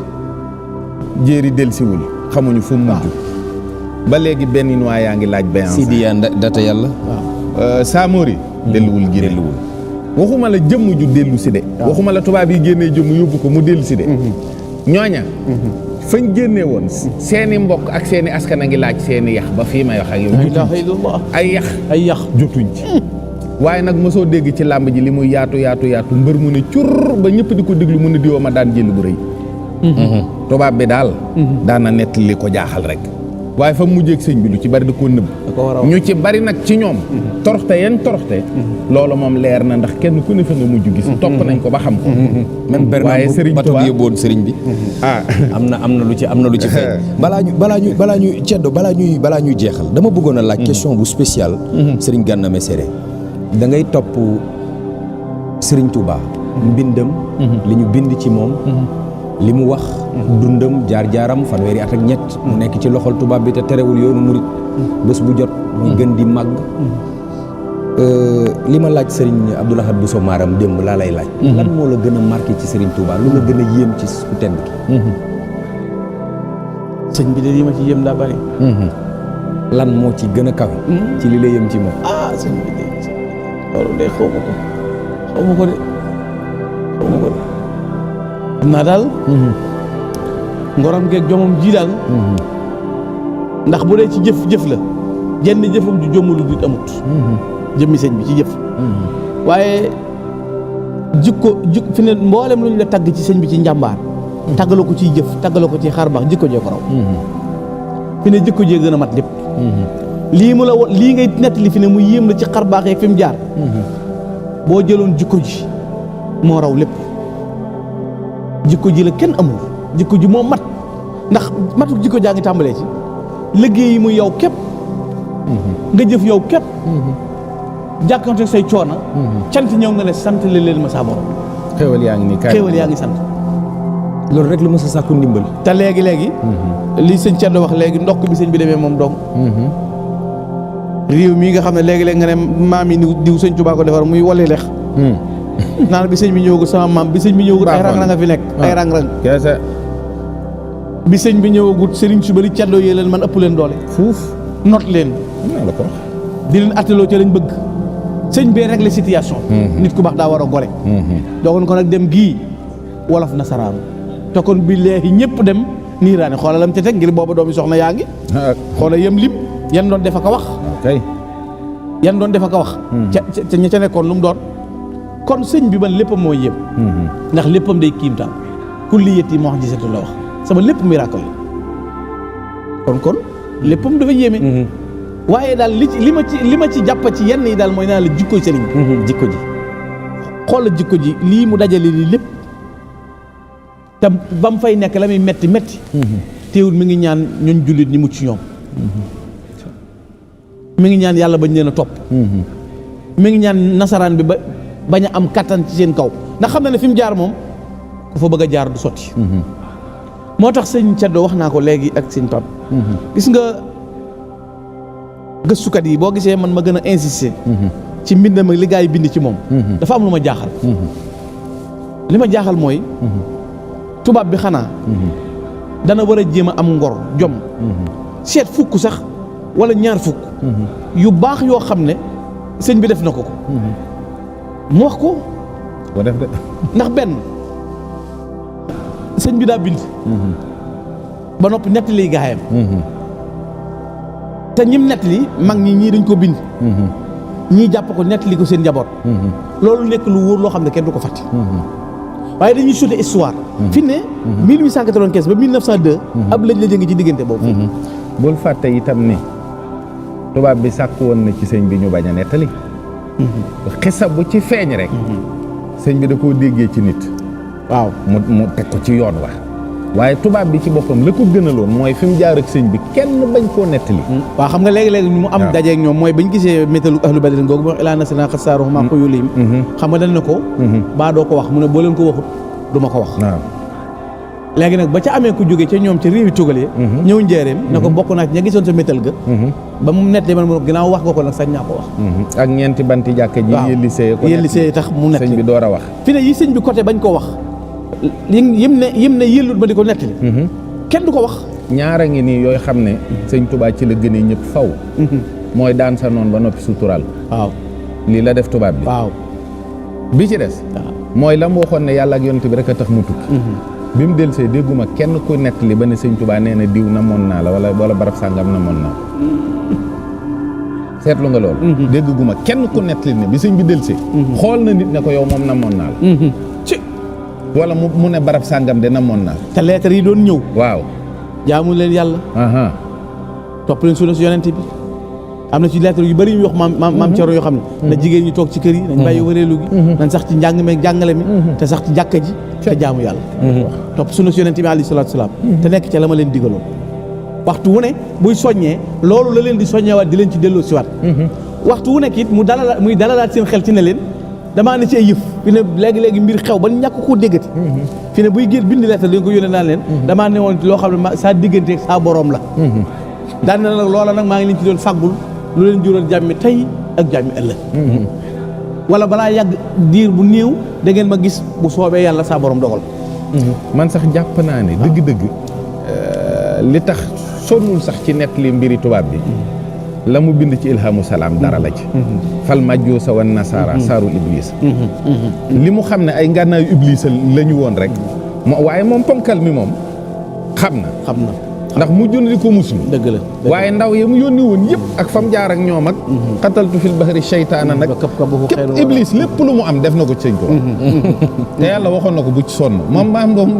jéeri delsiwul xamuñu fu mu mujj ba léegi benn noix yaa ngi laaj béyance Sidi yaa data yàlla Samori delluwul Guinée waxuma la jëmm ju dellu si de waxuma la tubaab yi génnee jëmm yóbbu ko mu dellu si de ñooña fañ génnee woon seeni mbokk ak seeni askan a ngi laaj seeni yax ba fii may wax ak yow la ilaha illallah ay yax jotuñ ci waaye nag mosoo dégg ci làmb ji li muy yaatu mbër mu ne cur ba ñëpp di ko déglu mu ne diwoo ma daan jël bu rëy tubaab bi daal daana nett li ko jaaxal rek waaye fa mujjeeg sëñ bi lu ci bari da koo nëbb ñu ci bari nag ci ñoom toroxte loolu moom leer na ndax kenn ku ne fa nga mujj gis topp nañ ko ba xam ko même Bernard Serigne bato bi yóbboon Serigne bi am na lu ci feeñ balaa ñu ceddo balaa ñuy jeexal dama bëggoon a laaj question bu spéciale Serigne Gana Messere da ngay topp Serigne Touba mbindam li ñu bind ci moom li mu wax dundam jaar-jaaram fanweeri at ak ñett mu nekk ci loxol tubaab bi te terewul yoonu murit bés bu jot muy gën di màgg li ma laaj Serigne Abdou Lahad Bousso Maram démb laa lay laaj lan moo la gën a marqué ci Serigne Touba lu la gën a yéem ci ku tedd ki sëñ bi de li ma ci yéem daa bari lan moo ci gën a kawe ci li la yéem ci moom sëñ bi de loolu de xaw ma ko de xam naa daal ngoram geeg jomam ji daal ndax bu dee ci jëf la jenn jëfam ju jommalu nit amut jëmmi sëñ bi ci jëf waaye jikko fi ne mboolem lu ñu la tagg ci sëñ bi ci njàmbaar taggaloo ko ciy jëf taggaloo ko ci xar baax jikko jee ko raw fi ne jikko jee gën a mat lépp lii mu la wo lii ngay nettali fi ne mu yéem la ci xar baax yeeg fi mu jaar boo jëloon jikko ji moo raw lépp jikko ji la kenn amul jikko ji moo mat ndax matuk jikko jaa ngi tàmbalee ci liggéey yi muy yow képp nga jëf yow képp jàkkante say coona cant ñëw nga ne sant leen ma saa borom xéwal yaa ngi nii kaay xéewal yaa ngi sant. loolu rek la mos a sàkku ndimbal. te léegi li sëñ Thierno wax léegi ndokk bi sëñ bi demee moom dong. réew mii nga xam ne léegi-léegi nga ne maam yi diw sëñ Tuubaa ko defar muy wali lex. naan bi sëñ bi ñëwagul sama maam bi sëñ bi ñëwagul ay rang-rang nga fi nekk ay rang-rang. keese. bi sëñ bi ñëwagul sëriñ su bëri Thierno yee leen man ëpp leen doole. fuuf. not leen. naa la ko wax. di leen atteloo ca lañ bëgg. sëñ bee régler situation. nit ku baax daa war a gore. dogoon ko nag dem gii wolof nasaraan. te kon billaahi ñëpp dem niiraane xoolalam ca teg ngir booba doomi soxna yaa ngi. xoola yem lim yan doon defa ko wax. kay. yan doon defa ko wax. ca ña ca nekkoon lu mu doon. kon sëñ bi man léppam mooy yëm. ndax léppam day kiimtaan. kulliyati mu'jizatu la wax sama lépp miracle la. kon léppam dafa yéeme. waaye daal li ma ci jàpp ci yenn yi daal mooy naa la jikko sëriñ bi. jikko ji. xoolal jikko ji lii mu dajale lii lépp. te ba mu fay nekk la muy metti teewul mi ngi ñaan ñun jullit ñi mucc ñoom. mi ngi ñaan yàlla bañ leen a topp. mi ngi ñaan nasaraan bi bañ a am kattan ci seen kaw ndax xam na ne fi mu jaar moom ku fa bëgg a jaar du sotti. moo tax sëñ Thierno wax naa ko léegi ak sëñ Pape. gis nga gëstukat yi boo gisee man ma gën a insister. ci mbindam ak li gaa yi bind ci moom. dafa am lu ma jaaxal. li ma jaaxal mooy. tubaab bi xanaa. dana war a jéem a am ngor jom. seet fukk sax wala ñaar fukk. yu baax yoo xam ne sëñ bi def na ko. mu wax ko. ko def de. ndax benn sëñ bi daa bind. ba noppi nettali gaayam. te ñim nettali mag ñii dañ ko bind. ñii jàpp ko nettali ko seen njaboot. loolu nekk lu wóor loo xam ne kenn du ko fàtte. waaye dañuy sauté histoire. fi ne 1895 ba 1902. ab lëj la ngi ci diggante boobu. bul fàtte itam ni tubaab bi sàkk woon na ci sëñ bi ñu bañ a nettali. xisa bu ci feeñ rek. sëñ bi da koo déggee ci nit. waaw mu teg ko ci yoon wa. waaye tubaab bi ci boppam la ko gënaloon mooy fi mu jaar ak sëñ bi kenn bañ koo nettali. waaw xam nga léegi-léegi mu am dajeeg ñoom mooy bañ gisee métalu ahlu badrin googu wax ilaa nasrina xasaaruhu maa xuyulihim xam nga dañ ne ko baa doo ko wax mu ne boo leen ko waxut du ma ko wax. waaw léegi nag ba ca amee ku jóge ca ñoom ca réewi tugalee ñëw njéeréem ne ko bokk naa ci ña gisoon sa métal ga ba mu nettali man mu ginnaaw wax nga ko nag sañ naa ko wax. ak ñeenti banti jàkka ji yëlli see tax mu nettali sëñ bi door a wax. fi ne yi sëñ bi côté bañ ko wax yim ne yëllut ba di ko nettali kenn du ko wax. ñaara ngi nii yooyu xam ne sëñ Tuubaa ci la gënee ñëpp faw mooy daan sa noon ba noppi sutural. waaw lii la def tubaab bi. waaw bi ci des. mooy la mu waxoon ne yàlla ak yonent bi rek a tax mu tukki. bi mu delsee dégguma kenn ku nettali ba ne sëñ Tuubaa nee na diw namoon naa la wala barab sàngam namoon naa seetlu nga loolu. dégguma kenn ku nettali ne bi sëñ bi delsee. xool na nit ne ko yow moom namoon naa la. wala mu ne barab sàngam de namoon naa la. te lettre yi doon ñëw. waaw. jaamu leen yàlla. topp leen sunna si yonent bi. am na ci lettre yu bëri yu wax maam Coro yoo xam ne. na jigéen ñi toog ci kër yi. nañ bàyyi wëreelu gi. nañ sax ci njàng meeg jàngale mi. te sax ci jàkka ji. te jaamu yàlla. topp sunna si yonent bi alayhi salaatu salaam. te nekk ca la ma leen digaloon. waxtu wu ne buy soññee loolu la leen di soññewaat di leen ci delloo siwaat. waxtu wu nekk it muy dalalaat seen xel ci ne leen damaa ne ci ay yëf fi ne léegi-léegi mbir xew ba ñàkk koo déggati. fi ne buy génn bind lettre dañ ko yónnee naan leen damaa ne woon loo xam ne saa diggante saa borom la. daan na nag loola nag maa ngi leen ci doon fàggul lu leen jural jàmmi tey ak jàmmi ëllëg. wala balaa yàgg diir bu néew da ngeen ma gis bu soobee yàlla saa borom dogal. man sax jàpp naa ne dëgg-dëgg li tax sonnul sax ci nett li mbiri tubaab bi la mu bind ci ilhamu salaam dara la ci. fal majjuusa wan nasaara saaru iblis. li mu xam ne ay ngànnaayu iblis la ñu woon rek. waaye moom ponkal mi moom xam na. ndax mu junn di ko muslu. dëgg la waaye ndaw yi mu yónni woon yëpp ak fam jaar ak ñoom ak. xataltu fil bahri seytaana nag. képp iblis lépp lu mu am def na ko ci sëñ ko. te yàlla waxoon na ko bu ci sonn. moom maam doom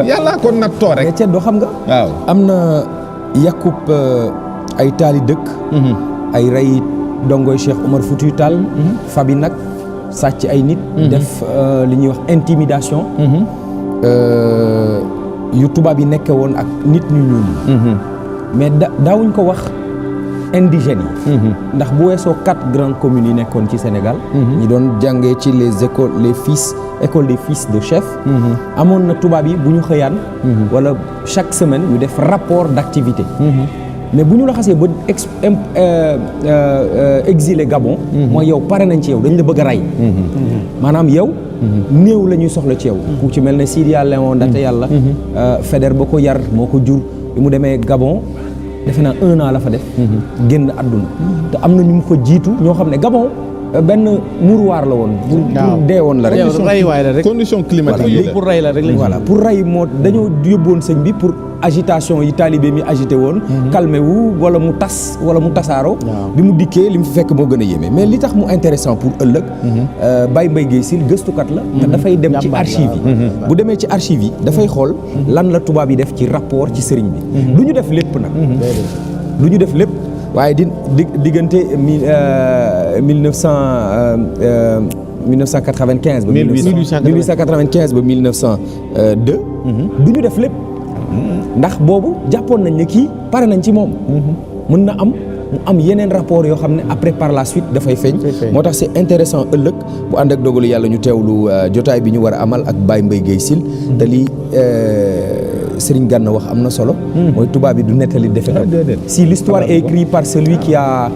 yàllaa ko nattoo rek. mais doo xam nga. waaw am na Yakub ay taali dëkk. ay rey dongoy Cheikh Omar Foutiyou Tall. fabi nag sàcc ay nit. def li ñuy wax intimidation. yu tubaab yi nekke woon ak nit ñu ñuul. mais daawuñ ko wax indigènes yi ndax bu weesoo 4 grandes communes yi nekkoon ci Sénégal ñi doon jàngee ci les écoles école des fils de chef amoon na tubaab yi bu ñu xëyaan wala chaque semaine ñu def rapport d'activité mais bu ñu la xasee ba exilé Gabon mooy yow pare nañ ci yow dañ la bëgg a rey maanaam yow néew la ñuy soxla ci yow ku ci mel ne Sidia Léon Ndaté Yàlla Faidherbe ba ko yar moo ko jur bi mu demee Gabon defe naa 1 an la fa def génn àdduna te am na ñu mu ko jiitu ñoo xam ne Gabon benn mouroir la woon bu dee woon la rek condition climatique yi pour rey la rek voilà pour rey moo dañoo yóbboon sëñ bi pour agitation yi taalibe mi agité woon calmé wu wala mu tas wala mu tasaaro bi mu dikkee li mu fekk moo gën a yéeme mais li tax mu intéressant pour ëllëg Baye Mbaye Guèye Syll gëstukat la te dafay dem ci archive yi bu demee ci archive yi dafay xool lan la tubaab yi def ci rapport ci sëriñ bi du ñu def lépp nag du ñu def lépp waaye diggante 1895 ba 1895 ba 1902 du ñu def lépp ndax boobu jàppoon nañ ne kii pare nañ ci moom mën na am mu am yeneen rapport yoo xam ne après par la suite dafay feeñ moo tax c'est intéressant ëllëg bu ànd ak dogalu yàlla ñu teewlu jotaay bi ñu war a amal ak Baye Mbaye Guèye Syll te lii Serigne Gana wax am na solo mooy tubaab bi du nettali defe si l'histoire est écrite par celui qui a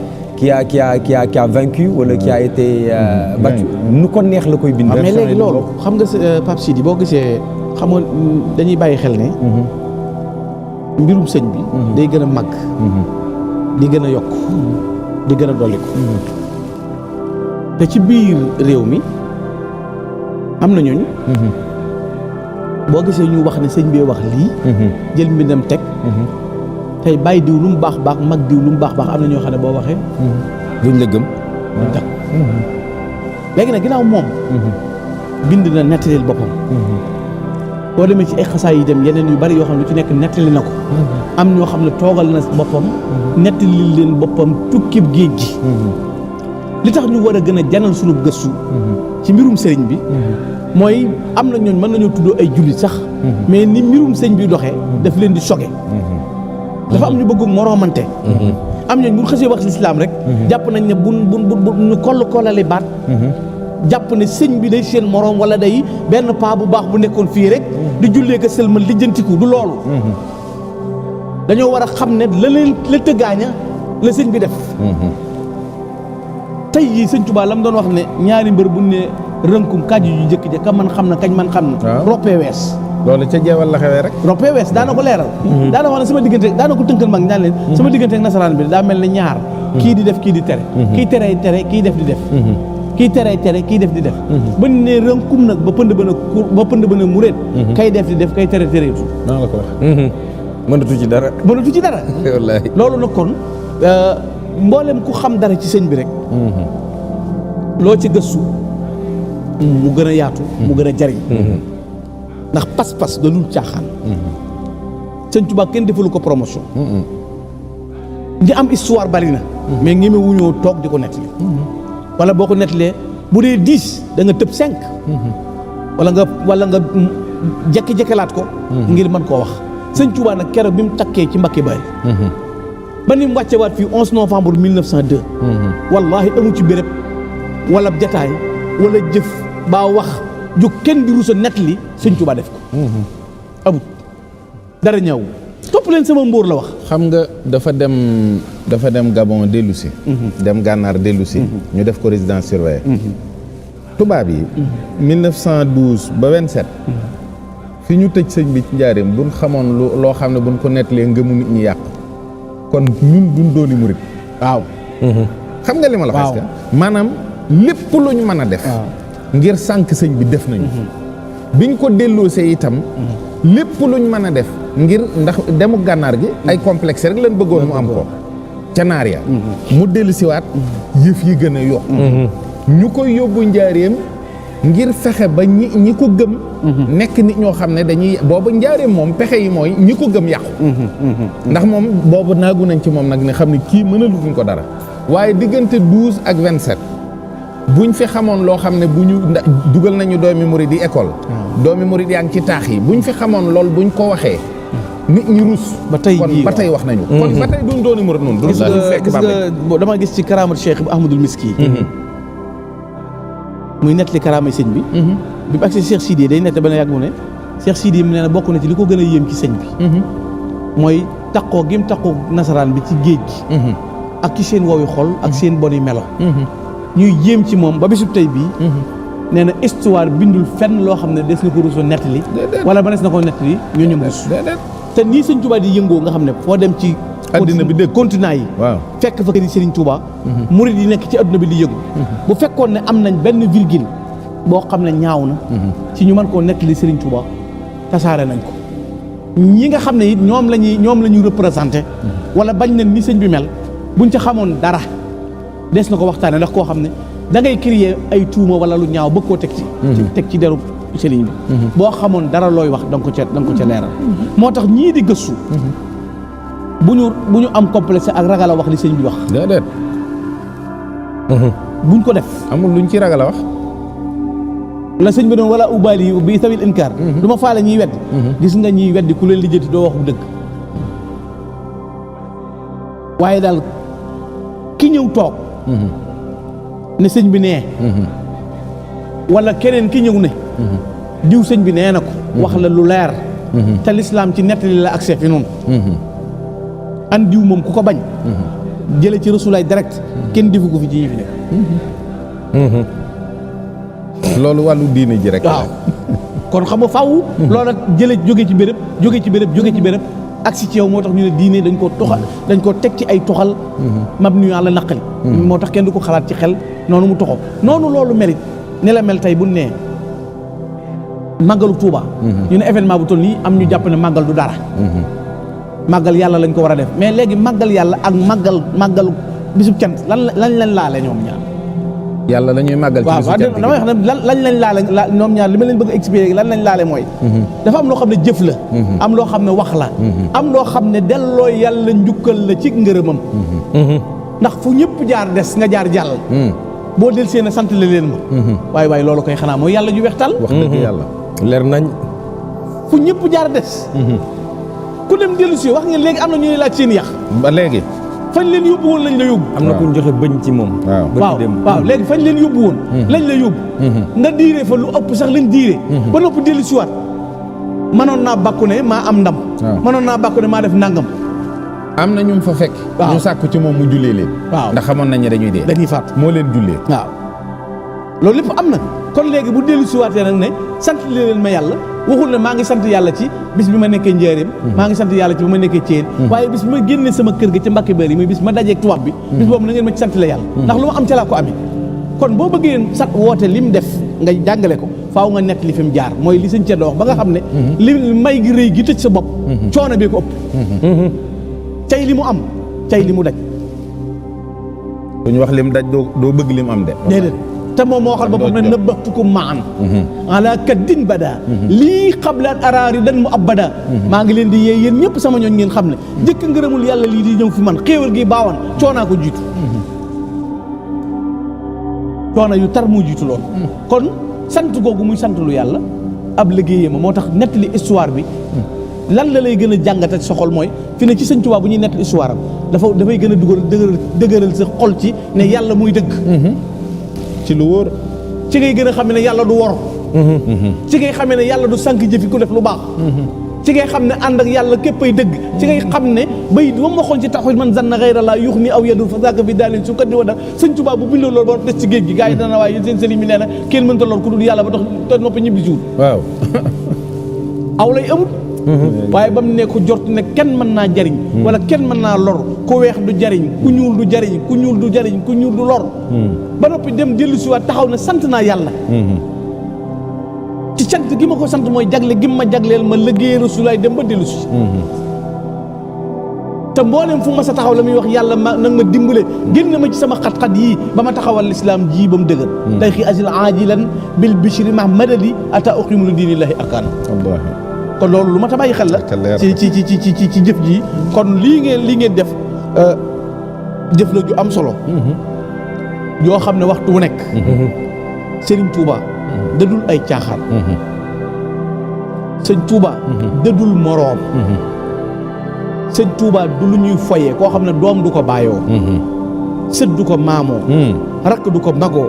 vaincu wala qui a été battu nu ko neex la koy bind mais léegi loolu xam nga Pape Sidi boo gisee xam nga dañuy bàyyi xel ne mbirum sëñ bi day gën a màgg di gën a yokk di gën a dolliku te ci biir réew mi am na ñooñu boo gisee ñu wax ne sëñ bee wax lii jël mbindam teg tey bàyyi diw lu mu baax baax mag diw lu mu baax baax am na ñoo xam ne boo waxee duñ la gëm léegi nag ginnaaw moom bind na nettalil boppam boo demee ci ay xasaay yi dem yeneen yu bari yoo xam ne lu ci nekk nettali na ko am ñoo xam ne toogal na boppam nettali leen boppam tukkib géej gi li tax ñu war a gën a janal sunu gëstu ci mbirum sëriñ bi mooy am na ñooñ mën nañoo tuddoo ay jullit sax mais ni mbirum sëñ bi doxee daf leen di choqué dafa am ñu bëgg moroomante am ñooñ bu xësee wax lislaam rek jàpp nañ ne bu ñu kollale baat jàpp ne sëñ bi day seen moroom wala day benn paa bu baax bu nekkoon fii rek di jullee ko sëlmal lijjantiku du loolu dañoo war a xam ne la tëggaaña la sëñ bi def tey jii sëñ Tuubaa la mu doon wax ne ñaari mbër bu ne rënkum kàjju yu njëkk ja ka man xam na kañ man xam na roppee wees loolu ca jeewal la xewee rek roppee wees daana ko leeral daana wax ne sama diggante daana ko tënkal mag ñaan leen sama diggante ak nasaraan bi daa mel ne ñaar kii di def kii di tere kii terey tere kii def di def kii terey tere kii def di def ba ne rënkum nag ba pënd ba ne muréet kay def di def kay tere tereetu naa la ko wax mënatu ci dara wallaahi loolu nag kon mboolem ku xam dara ci sëñ bi rek loo ci gëstu mu gën a yaatu mu gën a jariñ ndax pas-pas da dul caaxaan sëñ Tuubaa kenn defalu ko promotion ñi am histoire bari na mais ñeme wuñoo toog di ko nettali wala boo ko nettalee bu dee 10 da nga tëb 5 wala nga jekki-jekkalaat ko ngir mën koo wax sëñ Tuubaa nag keroog bi mu takkee ci Mbàkke Bari ba ni mu wàcce waat fii 11 novembre 1902 wallahi amu ci béréb wala jataay wala jëf baa wax ju kenn di rusa nettali sëñ Tuubaa def ko amut dara ñëw topp leen sama mbóor la wax xam nga dafa dem Gabon dellu si dem Gànnaar dellu si ñu def ko résidence surveillée tubaab yi 1912 ba 27 fi ñu tëj sëñ bi ci njaareem buñ xamoon loo xam ne buñ ko nettalee ngëmu nit ñi yàq kon ñun duñ dooni murit waaw xam nga li ma la wax maanaam lépp lu ñu mën a def ngir sànq sëñ bi def nañu biñ ko delloosee itam lépp lu ñu mën a def ngir ndax demu gànnaar gi ay complexe rek lañ bëggoon mu am ko ca naar ya mu dellu siwaat yëf yi gën a yokk ñu koy yóbbu njaareem ngir fexe ba ñi ko gëm nekk nit ñoo xam ne dañuy boobu njaareem moom pexe yi mooy ñi ko gëm yàqu ndax moom boobu naagu nañ ci moom nag ne xam ne kii mënaluñ ko dara waaye diggante 12 ak 27 buñ fi xamoon loo xam ne bu ñu dugal nañu doomi murid yi école doomi murid yaa ngi ci taax yi buñ fi xamoon lool buñ ko waxee nit ñi rus ba tey kon jii ba tey wax nañu kon ba tey duñ dooni murid noonu gis nga dama gis ci karaamat Cheikh Ahmadul Miski muy nettali karaamay sëñ bi bi mu agsi Cheikh Sidi day nett ba ne yàgg mu ne Cheikh Sidi mu ne bokk na ci li ko gën a yéem ci sëñ bi mooy taqoo gi mu taqoo nasaraan bi ci géej gi ak ci seen woowi xol ak seen boni melo ñuy yéem ci moom ba bisub tey bii nee na histoire bindul fenn loo xam ne des na ko ruusoo nettali wala ba des na ko nettali ñoo ñu rus te nii sëñ Touba di yëngoo nga xam ne foo dem ci addina bi dégg continent yi waaw fekk fa kër yi Serigne Touba murid yi nekk ci adduna bi di yëngu bu fekkoon ne am nañ benn virgule boo xam ne ñaaw na ci ñu mën koo nettali Serigne Touba tasaare nañ ko ñi nga xam ne it ñoom la ñu représenté wala bañ nañ ni sëñ bi mel buñ ca xamoon dara des na ko waxtaane ndax koo xam ne da ngay créer ay tuuma wala lu ñaaw bëgg koo teg ci deru sëriñ bi boo xamoon dara looy wax da nga ko ca leeral moo tax ñii di gëstu bu ñu am complexe ak ragal a wax li sëñ bi wax déedéet buñ ko def amul luñ ci ragal a wax la sëñ bi doon wala ubaali bi tawil inkaar du ma faale ñiy weddi gis nga ñiy weddi ku leen lijjanti doo wax bu dëgg waaye daal ki ñëw toog ne sëñ bi nee wala keneen ki ñëw ne diw sëñ bi nee na ko wax la lu leer te lislaam ci nettali la accès fi noonu an diw moom ku ko bañ jële ci rasulaay direct kenn defu ko fi ci ñi fi nekk loolu wàllu diine ji rek waaw kon xam nga faaw loola jële jóge ci béréb agsi ci yow moo tax ñu ne diine dañ koo teg ci ay toxal mabni ala naqli moo tax kenn du ko xalaat ci xel noonu mu toxo noonu loolu melit ni la mel tey bu nee màggalu Tuuba ñu ne événement bu toll nii am ñu jàpp ne màggal du dara màggal yàlla lañ ko war a def mais léegi màggal yàlla ak màggalu bisub cant lan lañ laale ñoom ñaar yàlla la ñuy màggal ci waaw bisu cant gi damay wax ne lañ laale ñoom ñaar li ma leen bëgg a expliquer lan lañ laale mooy dafa am loo xam ne jëf la am loo xam ne wax la am loo xam ne delloo yàlla njukkal la ci ngërëmam ndax fu ñëpp jaar des nga jaar jàll boo del seen a sant la leen ma waaye loolu koy xanaa mooy yàlla ju wextal wax dëgg yàlla leer nañ fu ñëpp jaar des ku dem dellu si wax ngeen léegi am na ñuy laaj seen yax ba léegi fañ leen yóbbu woon lañ la yóbbu am na ku ñu joxe bëñ ci moom waaw léegi fañ leen yóbbu woon lañ la yóbbu nga diire fa lu ëpp sax lañ diire ba noppi dellu si waat mënoon naa bàkku ne maa am ndam mënoon naa bàkku ne maa def nangam am na ñu fa fekk ñu sàkku ci moom mu jullee leen waaw ndax xamoon nañ ne dañuy dee dañuy faatu moo leen jullee waaw loolu lépp am na kon léegi bu dellu si waatee nag ne sant leen ma yàlla waxul ne maa ngi sant yàlla ci bis bi ma nekkee njaareem maa ngi sant yàlla ci bi ma nekkee Thiène waaye bis bi ma génnee sama kër ga ca Mbàkke Bari muy bis ma dajeeg tubaab bi bis boobu na ngeen ma ci sant la yàlla ndax lu ma am ca laa ko amee kon boo bëggee sat woote li mu def nga jàngale ko faaw nga nekk li fi mu jaar mooy li sëñ Thierno wax ba nga xam ne li may gi rëy gi tëj sa bopp coono bee ko ëpp tey li mu am tey li mu daj duñu wax lim daj doo bëgg lim am de déedéet te moom moo waxal boppam ne nëbbatukum maan ala kaddin bada lii qabla an araari dan mu abada maa ngi leen di yee yéen ñëpp sama ñooñ ngeen xam ne jëkk ngërëmul yàlla lii di ñëw fi man xéewal gi baawan coonaa ko jiitu coona yu tar moo jiitu lool kon sant googu muy sant lu yàlla ab liggéeyam moo tax nettali histoire bi lan la lay gën a jàngata ci sa xol mooy fi ne ci Sëñ Tuubaa bu ñuy nettali histoire am dafay gën a dëgëral sa xol ci ne yàlla muy dëgg ci lu wóor ci ngay gën a xam ne yàlla du wor ci ngay xamee ne yàlla du sànq jëfi ku def lu baax ci ngay xam ne ànd ak yàlla képp ay dëgg ci ngay xam ne bay ba mu waxoon ci taxul man zanna ghayra la yuxni aw yadul fa zaaka fi daalin su ko di wa da Sëñ Tuubaa bu bindoo loolu ba des ci géej gi gars yi dana waaye yéen seen sëriñ mi nee na kenn mënta lool ku dul yàlla ba tax te noppi ñibbi jour waaw aw lay amut waaye ba mu ne ko jort ne kenn mën naa jariñ wala kenn mën naa lor ku weex du jariñ ku ñuul du jariñ ku ñuul du jariñ ku ñuul du lor ba noppi dem dellu si waat taxaw ne sant naa yàlla ci cant gi ma ko sant mooy jagle gi ma jagleel ma liggéey Rasulaay dem ba dellu si te mboolem fu ma sa taxaw la muy wax yàlla ma nag ma dimbale génn ma ci sama xat-xat yii ba ma taxawal lislaam ji ba mu dëgër day xi asil ajilan bil bishri ma madadi ata uqimu li diinillahi arkaana kon loolu lu ma ta bàyyi xel la ci jëf ji kon lii ngeen def jëf la ju am solo yoo xam ne waxtu wu nekk Serigne Touba dëdul ay caaxaan Serigne Touba dëdul moroom sëñ Touba du lu ñuy foyee koo xam ne doom du ko bàyyoo sët du ko maamoo rakk du ko magoo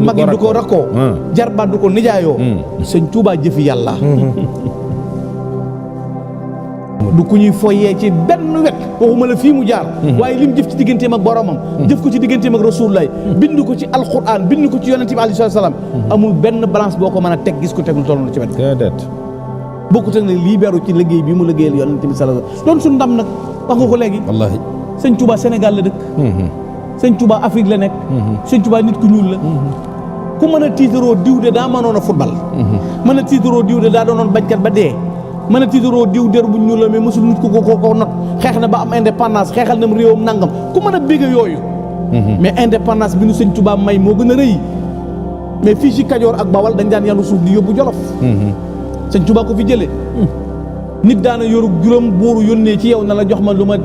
magi du ko rakkoo jarbaat du ko nijaayoo sëñ Touba jëfi yàlla du ku ñuy foyee ci benn wet waxuma la fii mu jaar waaye lim jëf ci digganteem ak boromam jëf ko ci digganteem ak rasulullah bind ko ci alquran bind ko ci yonente bi alayhi salaam amul benn balance boo ko mën a teg gis ko teg lu toll ci wet bokkut ak ne lii beru ci liggéey bi mu liggéeyal yonente bi sallallahu alayhi wasallam doon suñu ndam nag wax nga ko léegi wallaahi sëñ Touba Sénégal la dëkk sëñ Touba Afrique la nekk sëñ Touba nit ku ñuul la ku mën a tiitaroo diw de daa mënoon a football mën a tiitaroo diw de daa doonoon bañkat ba dee mën a tiitaroo diw der bu ñuul la mais mosul nit ko not xeex na ba am indépendance xeexal na mu réewam nangam ku mën a bégg yooyu mais indépendance bi nu sëñ Touba may moo gën a rëy mais fii ci Kajoor ak Bawal dañ daan yanu suuf di yóbbu Jolof sëñ Touba ko fi jëlee nit daana yoru juróom booru yónnee ci yow na la jox ma lu ma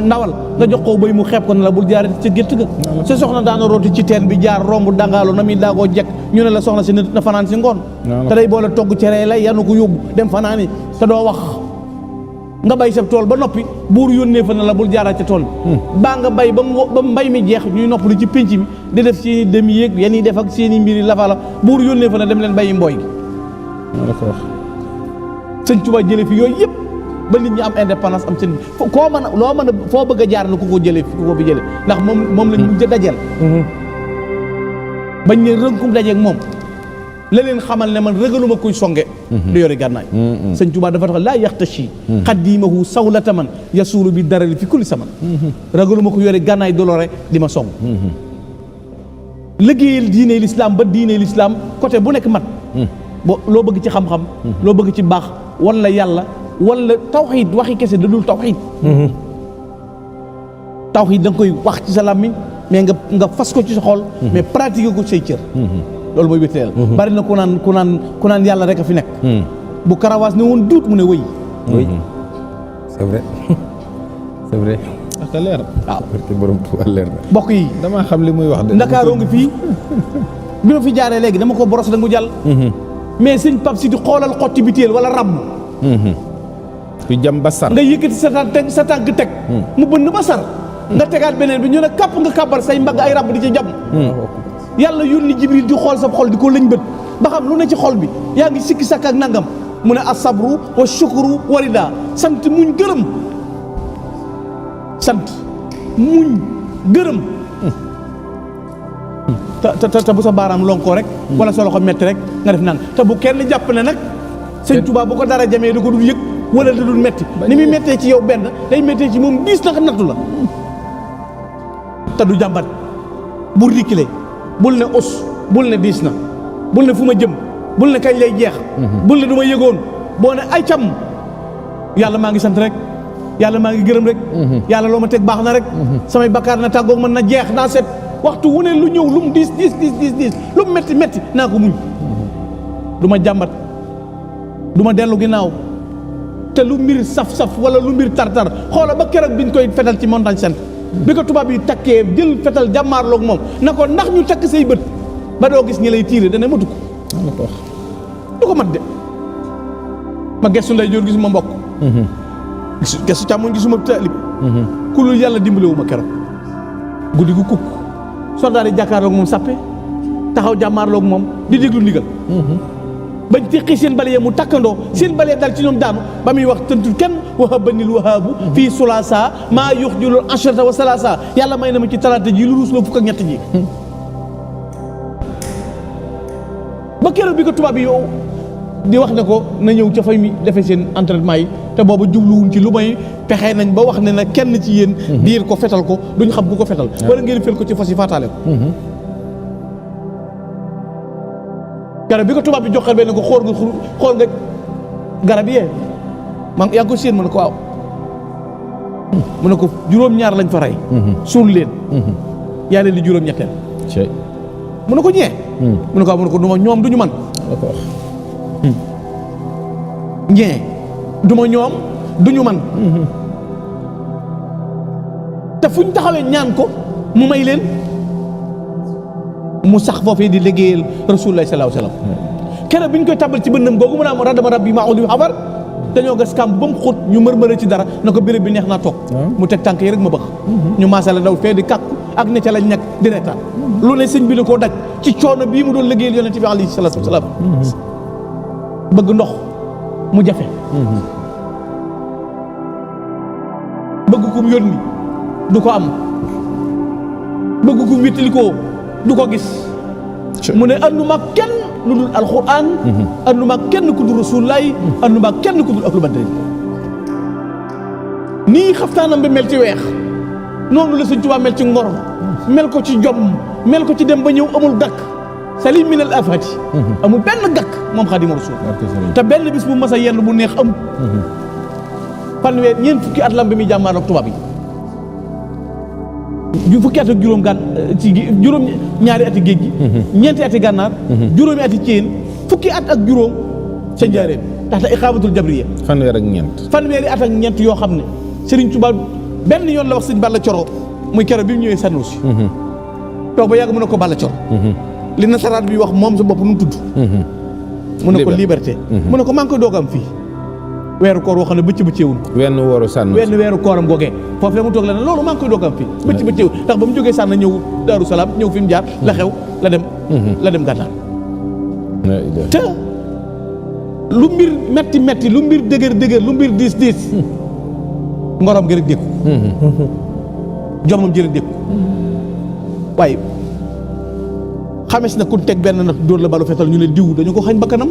ndawal nga jox ko bay mu xeeb ko na la bul jaaree ca gétt ga sa soxna daana rooti ci teen bi jaar romb dangaalu na muy daagoo jekk ñu ne la soxna si na fanaan si ngoon te day boole togg cere lay yanu ko yóbbu dem fanaani te doo wax nga bay sa tool ba noppi buur yónnee fa na la bul jaaraat ca tool bi baa nga bay ba mbay mi jeex ñuy noppalu ci pénc mi di def seeni demi yéeg yan yi def ak seeni mbiri lafa la buur yónnee fa na dem leen bayi mbooy gi sëñ Touba jëlee fi yooyu yëpp ba nit ñi am indépendance am seen koo mën a loo mën a foo bëgg a jaar na ku ko jëlee ku ko fi jëlee ndax moom lañ mujj a dajeel bañ ne rënkum dajeeg moom la leen xamal ne man ragaluma kuy songe du yore gànnaay sëñ Touba dafa tax laa yaxtashi xaddimahu sawlata man yasuulu bi darali fi kulli saman ragaluma ko yore gànnaay dolore di ma song liggéeyal diine l'islam ba diine l'islam côté bu nekk mat loo bëgg ci xam-xam loo bëgg ci baax wala yàlla wala tawxiid waxi kese da dul tawxiid tawxiid da nga koy wax ci sa làmmiñ mais nga fas ko ci sa xol mais pratiquer ko say cër loolu mooy wétteel bari na ku naan yàlla rek a fi nekk bu karawaas ne woon duut mu ne wëy c'est vrai c'est vrai ak leer waaw barke borom Tuubaa leer na mbokk yi damaa xam li muy wax de Ndakaaroo ngi fii bi ma fi jaaree léegi dama ko boros da mu jàll mais sëñ Pape si di xoolal xotti biteel wala rabb ku jam ba sar nga yëkkati sa tànk teg mu bënn ba sar nga tegaat beneen bi ñu ne kàpp nga kàbbar say mbagg ay rabb di ci jam yàlla yónni Jibril di xool sa xol di ko lëñ bët ba xam lu ne ci xol bi yaa ngi sikki sakk ak nangam mu ne asabru wa shukru warida sant muñ gërëm sant muñ gërëm te bu sa baaraam lonkoo rek wala sa loxo metti rek nga def naan te bu kenn jàpp ne nag sëñ Touba bu ko dara jamee da ko dul yëg wala da dul metti ni muy mettee ci yow benn day mettee ci moom 10 naka nattu la te du jàmbat bul rikkile bul ne os bul ne diis na bul ne fu ma jëm bul ne kañ lay jeex bul ne du ma yëgoon boo ne ay cam yàlla maa ngi sant rek yàlla maa ngi gërëm rek yàlla loo ma teg baax na rek samay bakkaar na tàggoog man na jeex naa set waxtu wu ne lu ñëw lu mu diis lu mu metti naa ko muñ du ma jàmbat du ma dellu ginnaaw te lu mbir saf-saf wala lu mbir tar-tar xoola ba keroog biñ koy fetal ci montagne sainte bi ko tubaab yi takkee jël fetal jàmmaarloog moom na ko ndax ñu takk say bët ba doo gis ñi lay tiire dana matu ko du ko mat de ma gestu nday joor gisuma mbokk gestu càmmoñ gisuma taalib ku lu yàlla dimbalewu ma keroog guddi gu kukk soldaar yi jàkkaarloog moom sàppe taxaw jàmmaarloog moom di déglu ndigal bañ teqi seen bale mu takkandoo seen bale dal ci ñoom daanu ba muy wax tëntul kenn wahabanil wahabu fii sulasa maa yux julul ashrata wa salasa yàlla may na ma ci talaata ji lu ruus loo fukk ak ñett ji ba keroog bi ko tubaab yi yow di wax ne ko na ñëw ca fay mi defee seen entraînement yi te booba jubluwuñ ci lu may pexe nañ ba wax ne na kenn ci yéen diir ko fetal ko duñ xam ku ko fetal wala ngeen fel ko ci fas yi faataale ko garab bi ko tubaab bi joxal benn ko xool nga garab yee man yaa ngi ko séen mu ne ko waaw mu ne ko juróom-ñaar lañ fa rey suul leen yaa leen di juróom-ñetteel mu ne ko ñee mu ne ko waaw mu ne ko duma ñoom duñu man ñee duma ñoom duñu man te fuñ taxawee ñaan ko mu may leen mu sax foofee di liggéeyal rasulullah sallallahu alayhi wasallam keroog bi ñu koy tabal ci bënnam googu mu ne am radama rabbi maa uli xabar dañoo gas kàmb ba mu xóot ñu mërmëre ci dara na ko béréb bi neex naa toog mu teg tànk yi rek ma bëgg ñu maasale daw fee di kàkku ak ne ca lañ nekk di reetaan lu ne sëñ bi da koo daj ci coono bii mu doon liggéeyal yonent bi alayhi salaatu wasalaam bëgg ndox mu jafe bëgg kum yónni du ko am bëgg kum wéttalikoo du ko gis mu ne anduma kenn lu dul alxuraan anduma kenn ku dul rasulullaay anduma kenn ku dul ahlu badri nii xaftaanam bi mel ci weex noonu la Sëñ Tuubaa mel ci ngor mel ko ci jom mel ko ci dem ba ñëw amul gàkk salim min al afati amul benn gàkk moom Xaadimu Rasuul te benn bis bu mas a yenn bu neex amul fanweer ñeent fukki at lam bi muy jàmmaar ak tubaab yi fukki at ak juróom juróom ñaari ati géej gi ñeenti ati gànnaar juróomi ati céen fukki at ak juróom ca njaareem tax ta iqaamatul jabriya fanweeri at ak ñeent yoo xam ne Serigne Touba benn yoon la wax sëñ Balla Coro muy kero bi mu ñëwee Sanusi toog ba yàgg mu ne ko Balla Coro li nasaraat bi wax moom sa bopp nu mu tudd mu ne ko liberté mu ne ko maa ngi koy doog am fii weeru koor woo xam ne bëccëwul wenn weeru kooram googee foofee mu toog la ne loolu maa ngi koy doog am fii bëccëwul ndax ba mu jógee sànn ñëw Daaru Salaam ñëw fi mu jaar la xew la dem gànnaar te lu mbir metti lu mbir dëgër lu mbir diis ngorom gi rek dékku jomam ji rek dékku waaye xames na ku teg benn nag dóor la balu fetal ñu ne diw dañu ko xañ bakkanam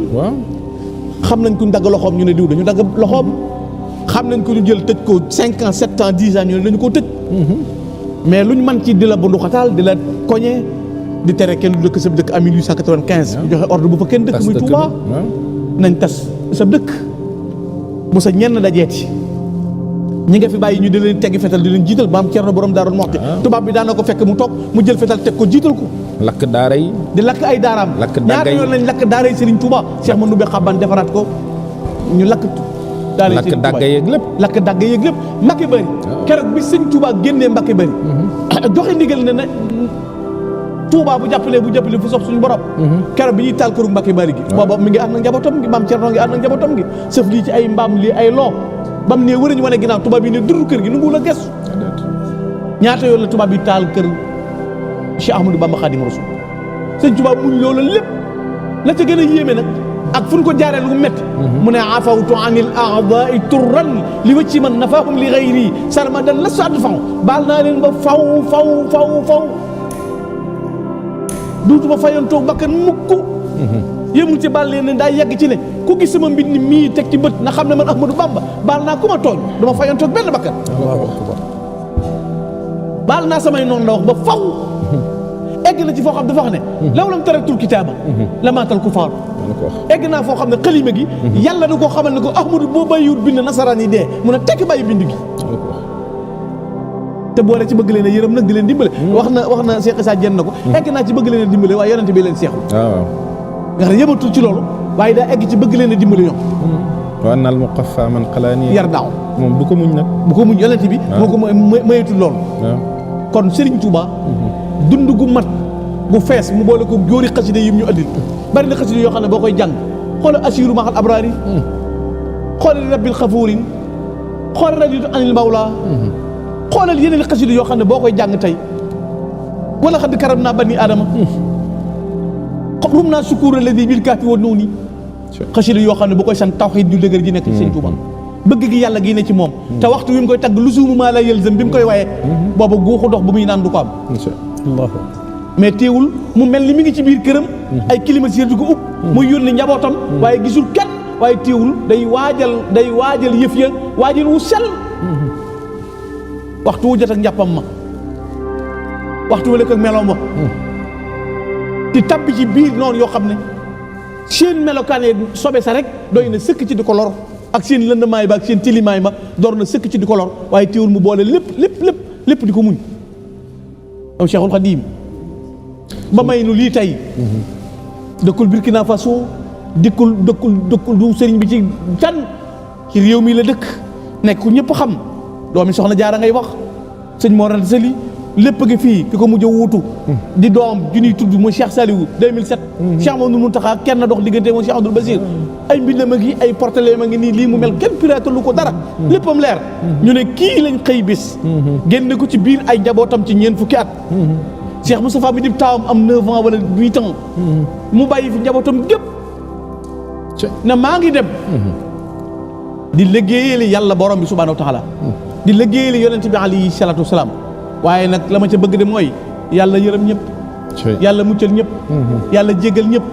xam nañ kuñ dagg loxoom ñu ne diw dañu dagg loxoom xam nañ ko ñu jël tëj ko 5 ans 7 ans 10 ans ñu ne dañu koo tëj mais luñ mën ci di la bundu xataal di la koñe di tere kenn du dëkk sa dëkk en 1895 ñu joxe ordre bu fa kenn dëkk muy Touba nañ tas sa dëkk bu sa ñenn dajeeti ñi nga fi bàyyi ñu di leen teggi fetal di leen jiital ba am Cerno borom Daarul Muxti tubaab bi daan na ko fekk mu toog mu jël fetal teg ko jiital ko lakk daara yi di lakk ay daaraam ñaata yoon lañ lakk daara yi Serigne Touba Cheikh Mandoumbé Xaban defaraat ko ñu lakk daara yi Serigne Touba lakk dagg yeeg lépp Mbacké Bari keroog bi Serigne Touba génnee Mbacké Bari joxe ndigal ne na Touba bu jàppalee fu sof suñu borom keroog bi ñuy taal këru Mbacké Bari gi booba mi ngi ànd ak njabootam gi maam Cerno ngi ànd ak njabootam gi sëf lii ci ay mbaam lii ay loo bam ne wër ñu wane ginnaaw tubaab yi ne dur kër gi nu ngu la gestu ñaata yoon la tubaab yi taal kër Cheikh Ahmadou Bamba Xaadimu Rasuul sëñ tubaab muñ loola lépp la ca gën a yéeme nag ak fu ñu ko jaaree lu métti mu ne afawtu anil a'da'i turran li wacci man nafahum li ghayri sarmadan la su addu faw baal naa leen ba faw duutuma fayantoog bakkan mukk yémul ci baal leen ne daa yegg ci ne ku gis sama mbind mii teg ci bët na xam ne man Ahmadou Bamba baal naa ku ma tooñ dama fayantoog benn bakkan baal naa samay noonu la wax ba faw egg na ci foo xam dafa wax ne law lam taraktul kitaaba la maatal kufaar egg naa foo xam ne xalima gi yàlla da koo xamal ne ko Ahmadou boo bàyyiwut bind nasaraan yi dee mun a tekk bàyyi bind gi te boole ci bëgg leen a yërëm nag di leen dimbale wax na Cheikh Issa Diène na ko egg naa ci bëgg leen a dimbale waaye yonente bi leen seexul nga xam ne yëmatul ci loolu waaye daa egg ci bëgg leen a dimbale ñoom wa annal muqaffa man xalaani yar daaw moom bu ko muñ nag bu ko muñ yonente bi moo ko mayetul loolu kon Serigne Touba dund gu mat gu fees mu boole ko jóori xasida yi ñu addil bari na xasida yoo xam ne boo koy jàng xoolal asiru maxal abraari xoolal rabbil xafuurin xoolal raditu anil mawla xoolal yeneen xasida yoo xam ne boo koy jàng tey wala xad karam naa bani aadama rum naa sukuur alladi bil kaafi wa nuuni xasida yoo xam ne boo koy sant tawxiid ju dëgër ji nekk ci Serigne Touba bëgg gi yàlla gi ne ci moom te waxtu wi mu koy tagg lu suumu maa la yëlzëm bi mu koy waye booba guuxu dox bu muy naan du ko am mais teewul mu mel ni mi ngi ci biir këram ay climatiseur di ko upp muy yónni njabootam waaye gisul kenn waaye teewul day waajal yëf ya waajal wu sell waxtu wu jot ak njàppam ma waxtu wu lekk ak meloom ma di tabbi ci biir noonu yoo xam ne seen melokaan yi sobe sa rek doy na sëkk ci di ko lor ak seen lëndamaay ba ak seen tilimaay ma door na sëkk ci di ko lor waaye teewul mu boole lépp di ko muñ am Cheikhul Khadim ba may nu lii tey dëkkul Burkina Faso dëkkul du sëriñ bi ci can ci réew mi la dëkk nekk ku ñëpp xam doomi soxna Jaara ngay wax sëñ Mor Anta Sali lépp gi fii ki ko mujj a wuutu di doom ju ñuy tudd mooy Cheikh Saliou 2007 Cheikh Mamadou Mountakha kenn dox diggante mooy Cheikh Abdoul Basir ay mbindam a ngi ay portele ma ngi nii lii mu mel kenn piratalu ko dara léppam leer ñu ne kii lañ xëy bis génne ko ci biir ay njabootam ci ñeent fukki at Cheikh Moustapha mi di taawam am 9 ans wala 8 ans mu bàyyi fi njabootam gépp na maa ngi dem di liggéeyal yàlla borom bi subhanahu wa taala di liggéeyal yonent bi alayhi salatu wasalaam waaye nag la ma ca bëgg de mooy yàlla yërëm ñëpp yàlla muccal ñëpp yàlla jégal ñëpp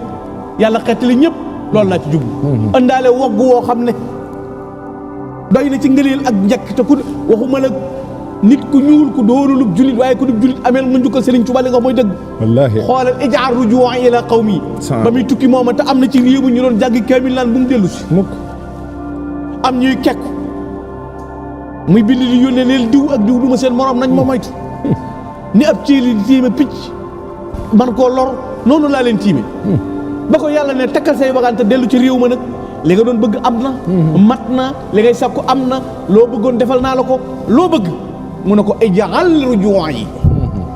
yàlla xettali ñëpp loolu laa ci jublu ëndaale wogg woo xam ne doy na ci ngëneel ak njëkk te ku waxuma la nit ku ñuul ku doonulub julit waaye ku dub julit ameel nga njukkal Serigne Touba li nga mooy dëgg wallaahi xoolal ijaar rujuu'i ila qawmi ba muy tukki mooma te am na ci réew mi ñu doon jàngi kaamil naan bu mu dellu si mukk am ñuy kekku muy bind di yónnee neel diw ak diw du ma seen morom nañ ma moytu ni ab ciili di tiime picc man koo lor noonu laa leen tiime ba ko yàlla ne takkal say bagaan te dellu ci réew ma nag li nga doon bëgg am na mat na li ngay sakku am na loo bëggoon defal naa la ko loo bëgg mu ne ko ijaal rujuu'i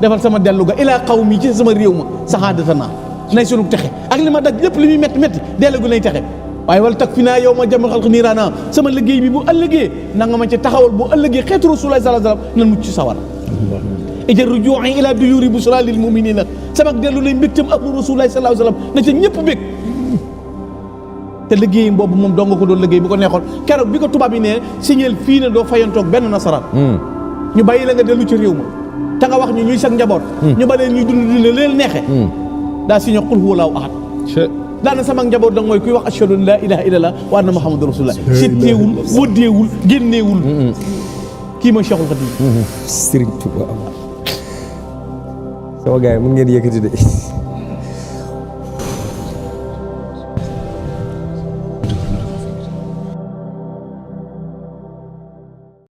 defal sama dellu ga ilaa qawmi ci sama réew ma saxaadata naa nay sunu texe ak li ma daj lépp li muy métti métti dellu gu nay texe waaye wala tak fi naa yow ma jàmm xalq niiraana sama liggéey bi bu ëllëgee na nga ma ci taxawal bu ëllëgee xeetu Rasulullah sallallahu alayhi wasallam nan mucc ci sawar ija rujuu'i ila duyuri busra lil mu'minina sama dellu nay mbégtam ak Rasulullah sallallahu alayhi wasallam na ca ñëpp bég te liggéeyam boobu moom dong ko doon liggéey bu ko neexoon keroog bi ko tubaab yi ne signeel fii ne doo fayantoog benn nasaraan ñu bàyyi la nga dellu ci réew ma te nga wax ñu ñuy sag njaboot ñu ba leen ñuy dund leen neexe daa signé qul huwallahu ahad daana sama njaboot danga mooy kuy wax ashhadu an la ilaha illallah wa anna muhammadur rasulullah setteewul wëddeewul génneewul kii mooy Cheikhul Khadim Serigne Touba sama gars yi mun ngeen yëkkati de